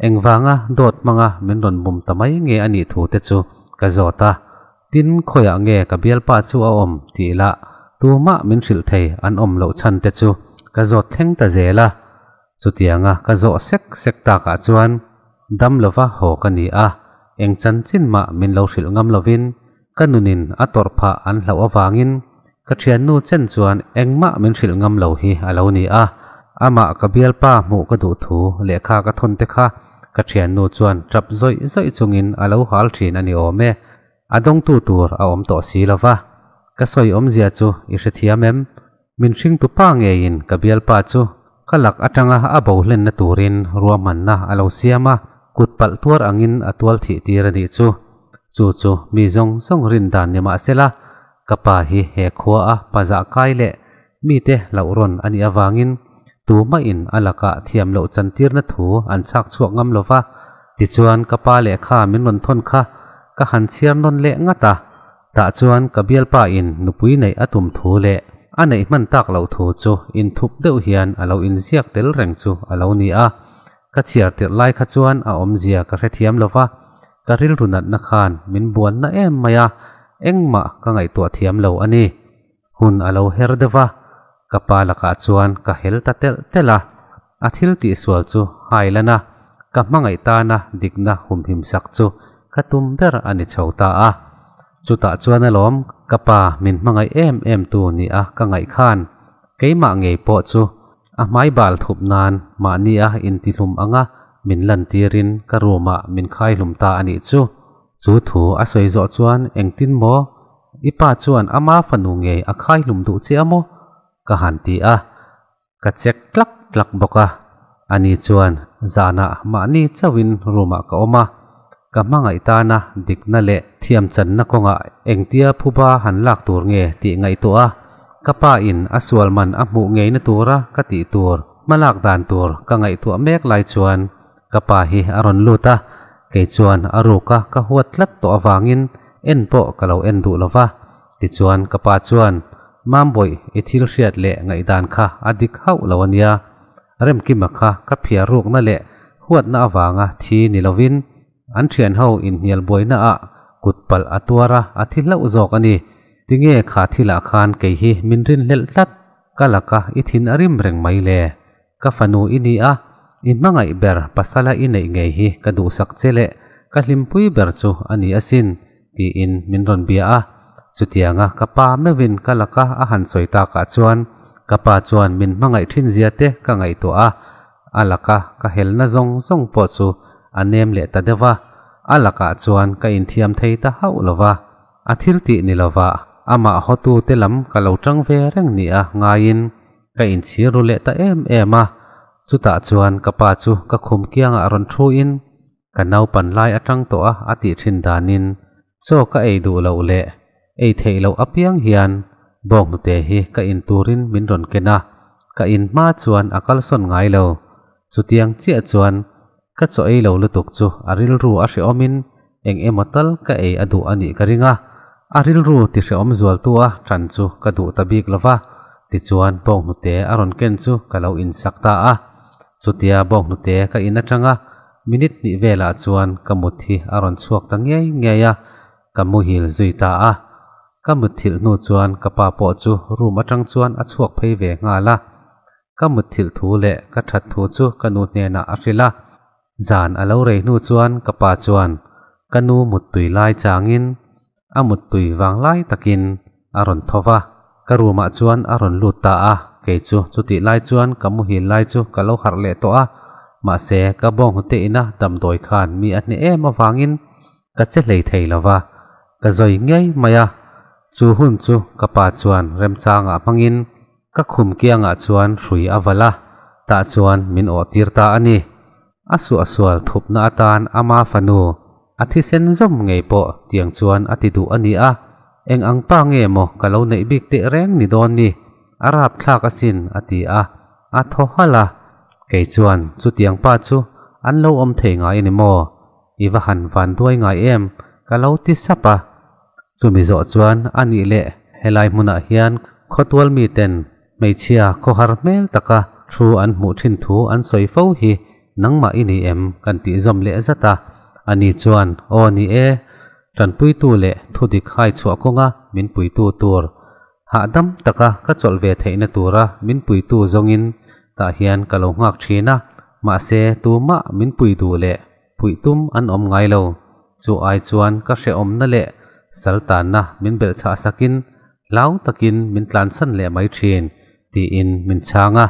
engvanga dawt hmanga min rawn bum ta mai nge a nih thu te chu ka zawt a, tin khawiah nge ka bialpa chu a awm tih lah tumah min hrilh thei an awm loh chhan te chu ka zawt thleng ta zel a. Chutianga ka zawh sek sek takah chuan dam lova haw ka ni a, eng chanchin mah min lo hrilh ngam lovin ka nunin a tawrh phah an hlauh avangin ka thiannu chen chuan engmah min hrilh ngam lo hi a lo ni a. Amah ka bialpa hmuh ka duh thu lehkha ka thawn te kha ka thiannu chuan tap zawih zawih chungin a lo hal thin a ni awm e. A dawngtu tur a awm tawh si lova. Ka sawi awmzia chu i hrethiam em? Min hringtu pa ngeiin ka bialpa chu ka lak atanga a bo hlenna turin ruahmanna a lo siam a, kut palh tuar angin a tual thih tir a nih chu. Chu chu mi zawng zawng rin dan ni mah sela, ka pa hi he khua a pazah kai leh mite hlauh rawn a nih avangin tumahin a lakah thiam loh chantirna thu an chhak chhuak ngam lo va. Tichuan ka pa lehkha min rawn thawn kha ka han chhiar nawn leh ngat a. Tah chuan ka bialpa in nupui neih a tum thu leh a neih hman tak loh thu chu inthup deuh hian a lo inziak tel reng chu a lo ni a. Ka chhiar tirh lai kha chuan a awmzia ka hrethiam lo va, ka rilru natna khan min buanna em mai a, engmah ka ngaihtuah thiam lo a ni. Hun a lo her deuh a, ka pa lakah chuan ka hel ta telh telh a. A thil tihsual chu hai lan a, ka hmangaih tana dikna humhim sak chu ka tum ber a ni chho ta a. Chutah chuan alawm ka pa min hmangaih em em tu ni a ka ngaih khan keimah ngei pawh chu a hmai bal thup nan mahni a intihlum anga min lantirin ka room ah min khaihlum ta a nih chu. Chu thu a sawi zawh chuan engtin maw i pa chuan ama fanu ngei a khaihlum duh che a maw? ka han ti a. Ka check tlak tlak bawk a, ani chuan zanah mahni chauhin room ah ka awm a, ka hmangaih tana dikna leh thiamchanna kawngah engtia phuba han lak tur nge tih ngaihtuah a, ka pa in a sual man a hmuh ngeina tura ka tih tur hmalak dan tur ka ngaihtuah mek lai chuan ka pa hi a rawn lut a, kei chuan a ruka ka huat tlat tawh avangin en pawh ka lo en duh lova, tichuan ka pa chuan Mambawih, i thil hriat leh ngaihdan kha a dik hauh lo a nia. Remkima kha ka phiar rukna leh huatna avanga thi ni lovin an thianho inhnial buainaah kut palh a tuar a, a thi hlauh zawk a ni. Tinge kha thilah khan kei hi min rinhlelh tlat, ka laka i thin a rim reng mai le. Ka fanu i ni a, i hmangaih ber pasala i neih ngei hi ka duhsak che leh ka hlimpui ber chu a ni asin, tiin min rawn bia a. Chutianga ka pa meuhin ka laka a han sawi takah chuan ka pa chuan min hmangaih thin zia te ka ngaihtuah a, a laka ka helna zawng zawng pawh chu a nem leh ta deuh a, a lakah chuan ka inthiam thei ta hauh lo va. A thil tih ni lova amah hawtute lam ka lo tang ve reng nia ngaiin Ka inchhir ru leh ta em em a, chutah chuan ka pa chu ka khum kiangah rawn thu in ka naupan lai atang tawh a a tih thin danin chaw ka ei duh loh leh ei theih loh apiang hian bawnghnute hi ka in turin min rawn ken a, ka in hma chuan a kalsawn ngai lo. Chutiang chiah chuan ka chaw ei lo lutuk chu a rilru a hrehawmin eng emaw tal ka ei a duh a nih ka ring a, a rilru ti hrehawm zualtu a ṭan chu ka duh ta bik lo va, tichuan bawnghnute a rawn ken chu ka lo insak ta a. Chutia bawnghnute ka in aṭanga minute hnih velah chuan ka mut hi a rawn chhuak ta ngei ngei a, ka muhil zui ta a. Ka mutthilh hnu chuan ka pa pawh chu room aṭang chuan a chhuak phei ve nghal a. Ka mutthilh thu leh ka ṭhat thu chu ka nu hnenah a hrilh a. Zan a lo rei hnu chuan ka pa chuan ka nu muttui lai changin a muttui vang lai takin a rawn tho va, ka room ah chuan a rawn lut ta a, kei chu chutih lai chuan ka muhil lai chu ka lo harh leh tawh a, mahse ka bawnghnute ina damdawi khan mi a hneh em avangin ka che hlei thei lo va, ka zawi ngei mai a, chu hun chu ka pa chuan remchangah hmangin ka khum kiangah chuan hrui a valh a, tah chuan min awh tir ta a ni. A suahsual thupna atan ama fanu a thisen zawm ngei pawh tiang chuan a ti duh a ni a, eng ang pa nge maw ka lo neih bik teh reng ni dawn ni, a rapthlak asin a ti a, a thaw halh a. Kei chuan chutiang pa chu an lo awm thei ngai a ni maw? I va han van duai ngai em? Ka lo ti sap a. Chumi zawh chuan a nih leh helai hmunah hian khawtual miten hmeichhia khawhar hmel taka thu an hmuh thin thu an sawi fo hi nangmah i ni em? Kan tih zawm leh zat a. Ani chuan aw ni e, tanpuitu leh thudik hai chhuah kawnga min puitu tur Hahdam taka ka chawlh ve theihna tura min puitu zawngin tah hian ka lo nghak thin a, mahse tumah min pui duh leh puih tum an awm ngai lo. Chu ai chuan ka hrehawmna leh saltanna min belhchhah sakin hlau takin min tlansan leh mai thin, tiin min chhang a.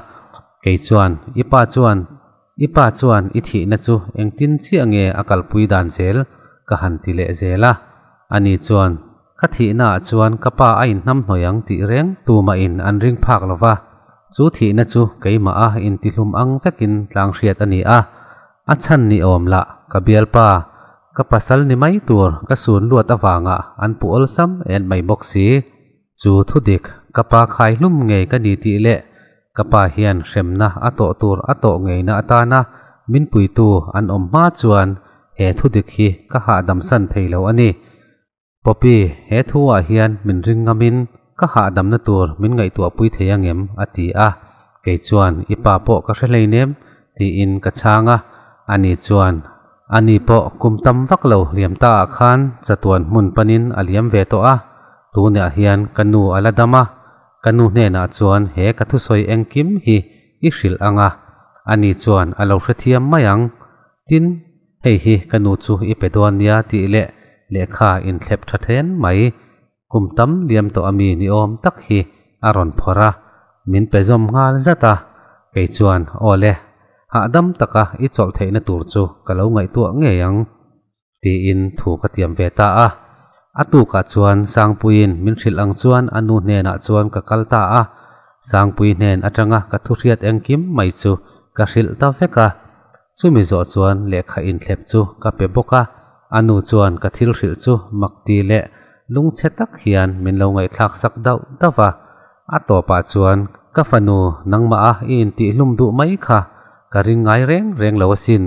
Kei chuan, I pa chuan, I pa chuan i thihna chu engtin chiah nge a kalpui dan zel? ka han ti leh zel a. Ani chuan, Ka thihnaah chuan ka pa a inhnamhnawih ang tih reng tumahin an ring phak lo va, chu thihna chu keimah a intihlum ang vekin tlang hriat a ni a, a chhan ni awm lah ka bialpa, ka pasal ni mai tur ka sun luat avanga an pu awlsam en mai bawk si. Chu thudik, ka pa khaihlum ngei ka ni tih leh ka pa hian hremna a tawh tur a tawh ngeina atana min puitu an awm hma chuan he thudik hi ka hahdamsan thei lo a ni. Poppy, he thu ah hian min ring ngamin ka hahdamna tur min ngaihtuahpui thei angem? a ti a, kei chuan i pa pawh ka hre hleinem tiin ka chhang a, ani chuan ani pawh kum tam vak lo liam ta ah khan chatuan hmun panin a liam ve tawh a, tunah hian ka nu a la dam a, ka nu hnenah chuan he ka thusawi engkim hi i hrilh ang a, ani chuan a lo hrethiam mai ang, tin hei hi ka nu chu i pe dawn nia tih leh Lehkha inthlep tha then mai, kum tam liam tawh ami ni awm tak hi a rawn phawrh a, min pe zawm nghal zat a, kei chuan aw le, hahdam taka i chawlh theihna tur chu ka lo ngaihtuah ngei ang tiin thu ka tiam ve ta a. A tukah chuan Sangpuiin min hrilh ang chuan a nu hnenah chuan ka kal ta a, Sangpui hnen atanga ka thuhriat engkim mai chu ka hrilh ta vek a. Chumi zawh chuan lehkha inthlep chu ka pe bawk a, a nu chuan ka thil hrilh chu mak ti leh lungchhe tak hian min lo ngaihthlak sak dauh dauh a. A tawpah chuan ka fanu nangmah a i intihhlum duh mai kha ka ring ngai reng reng lo asin.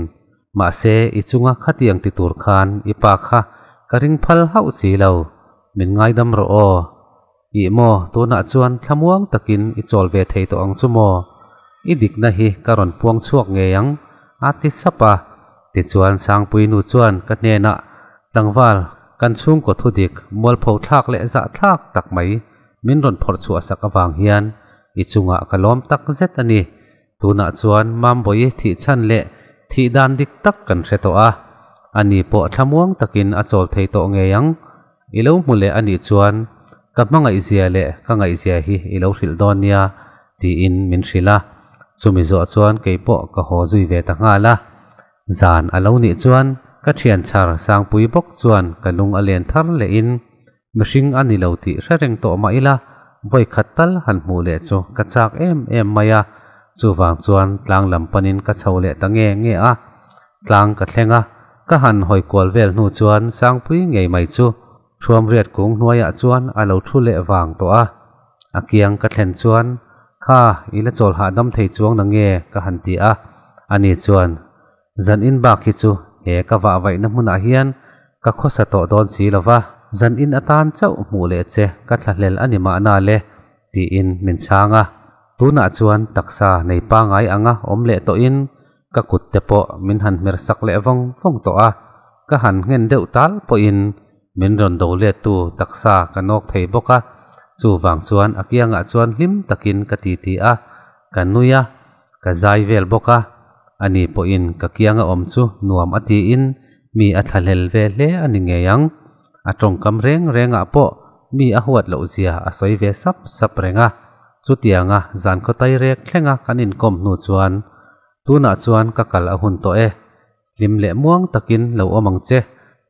Mahse i chunga khatiang ti tur khan i pa kha ka ring phal hauh si lo. Min ngaidam rawh aw. Ih maw, tunah chuan thlamuang takin i chawl ve thei tawh ang chu maw? I dikna hi ka rawn puang chhuak ngei ang, a ti sap a. Tichuan Sangpui nu chuan ka hnenah, Tlangval, kan chhungkaw thudik, mualpho thlak leh zah thlak tak mai min rawn phawrh chhuah sak avang hian i chungah ka lawm tak zet a ni. Tunah chuan Mambawi thih chhan leh thih dan dik tak kan hre tawh a, ani pawh thlamuang takin a chawl thei tawh ngei ang. I lo hmu leh a nih chuan ka hmangaihzia leh ka ngaihzia hi i lo hrilh dawn nia tiin min hrilh a, chumi zawh chuan kei pawh ka haw zui ve ta nghal a. Zan a lo nih chuan ka thian chhar Sangpui bawk chuan ka lung a len thar lehin mihring a ni lo tih hre reng tawh mah ila vawi khat tal han hmuh leh chu ka chak em em mai a, chuvang chuan tlang lam panin ka chho leh ta nge nge a. Tlang ka thleng a, ka han hawi kual vel hnu chuan Sangpui ngei mai chu Thuamriat kung hnuaiah chuan a lo thu leh vang tawh a. A kiang ka thlen chuan, Kha, i la chawl hahdam thei chuang na nge? ka han ti a. Ani chuan, Zan in bak hi chu he ka vah vaihna hmunah hian ka khawsa tawh dawn si lo va, zan in atan chauh hmuh leh che ka thlahlel a ni mahna le, tiin min chhang a. Tunah chuan taksa nei pangai anga awm leh tawhin Ka kut te pawh min han hmer sak leh vawng vawng tawh a, ka han nghen deuh tal pawhin min rawn do lettu taksa ka nawk thei bawk a, chuvang chuan a kiangah chuan hlim takin ka titi a, ka nui a, ka zai vel bawk a. Ani pawhin ka kianga awm chu nuam a tiin mi a thlahlel ve hle a ni ngei ang. A tawngkam reng rengah pawh mi a huat loh zia a sawi ve sap sap reng a. Chutianga zan khawtai rek thlenga kan inkawm hnu chuan, Tunah chuan ka kal a hun tawh e. Hlim leh muang takin lo awm ang che.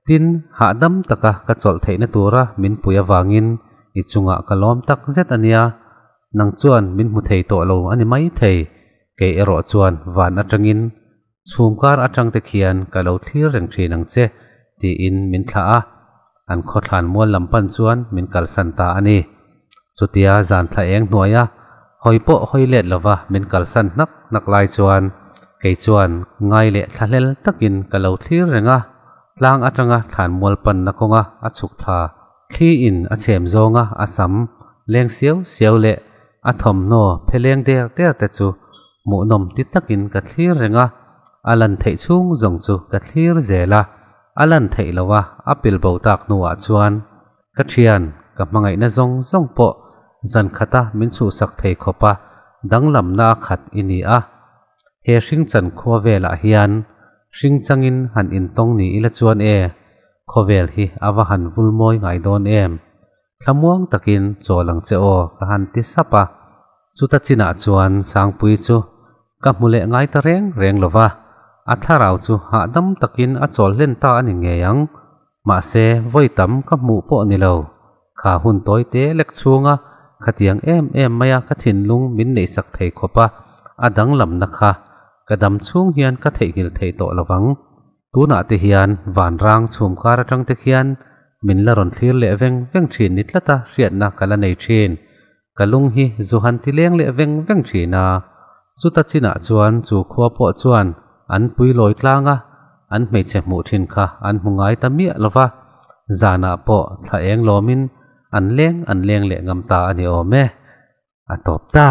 Tin, hahdam taka ka chawlh theihna tura min pui avangin i chungah ka lawm tak zet a nia. Nang chuan min hmu thei tawh lo a ni mai thei. Kei erawh chuan van atangin chhum kar atang te khian ka lo thlir reng thin ang che, tiin min thlah a. An khawthlan mual lam pan chuan min kalsan ta a ni. Chutia zan thla eng hnuaia hawi pawh hawi let lova min kalsan hnak hnak lai chuan kei chuan ngai leh thlahlel takin ka lo thlir reng a, tlang atanga thlan mual panna kawnga a chhuk thla thli in a chhem zawnga a sam leng siau siau leh a thawmhnaw phe leng der der te chu hmuhnawm ti takin ka thlir reng a, a lan theih chhung zawng chu ka thlir zel a, a lan theih loh a a pil bo tak hnuah chuan ka thian ka hmangaihna zawng zawng pawh zan khata min chhuhsak thei khawp a danglamna a khat i ni a. He hringchan khua velah hian hringchangin han intawng ni ila chuan e, khawvel hi a va han vul mawi ngai dawn em? Thlamuang takin chawl ang che aw ka han ti sap a. Chuta chinah chuan Sangpui chu ka hmu leh ngai ta reng reng lo va, a thlarau chu hahdam takin a chawl hlen ta a ni ngei ang. Mahse, vawi tam ka hmuh pawh ni lo. Kha hun tawi te lek chhunga khatiang em em maia ka thinlung min neihsak thei khawp a, a danglamna kha ka dam chhung hian ka theihnghilh thei tawh lo vang. Tunah te hian vanrang chhum kar atang te khian min la rawn thlir leh veng veng thin ni tlata hriatna ka la nei thin. Ka lung hi zu han ti leng leh veng veng thin a. Chuta chinah chuan chu khua pawh chuan an pui lawi tlang a, an hmeichhe hmuh thin kha an hmu ngai ta miah lo va, zanah pawh thla eng lawmin an leng an leng leh ngam ta a ni awm e. A tawp ta.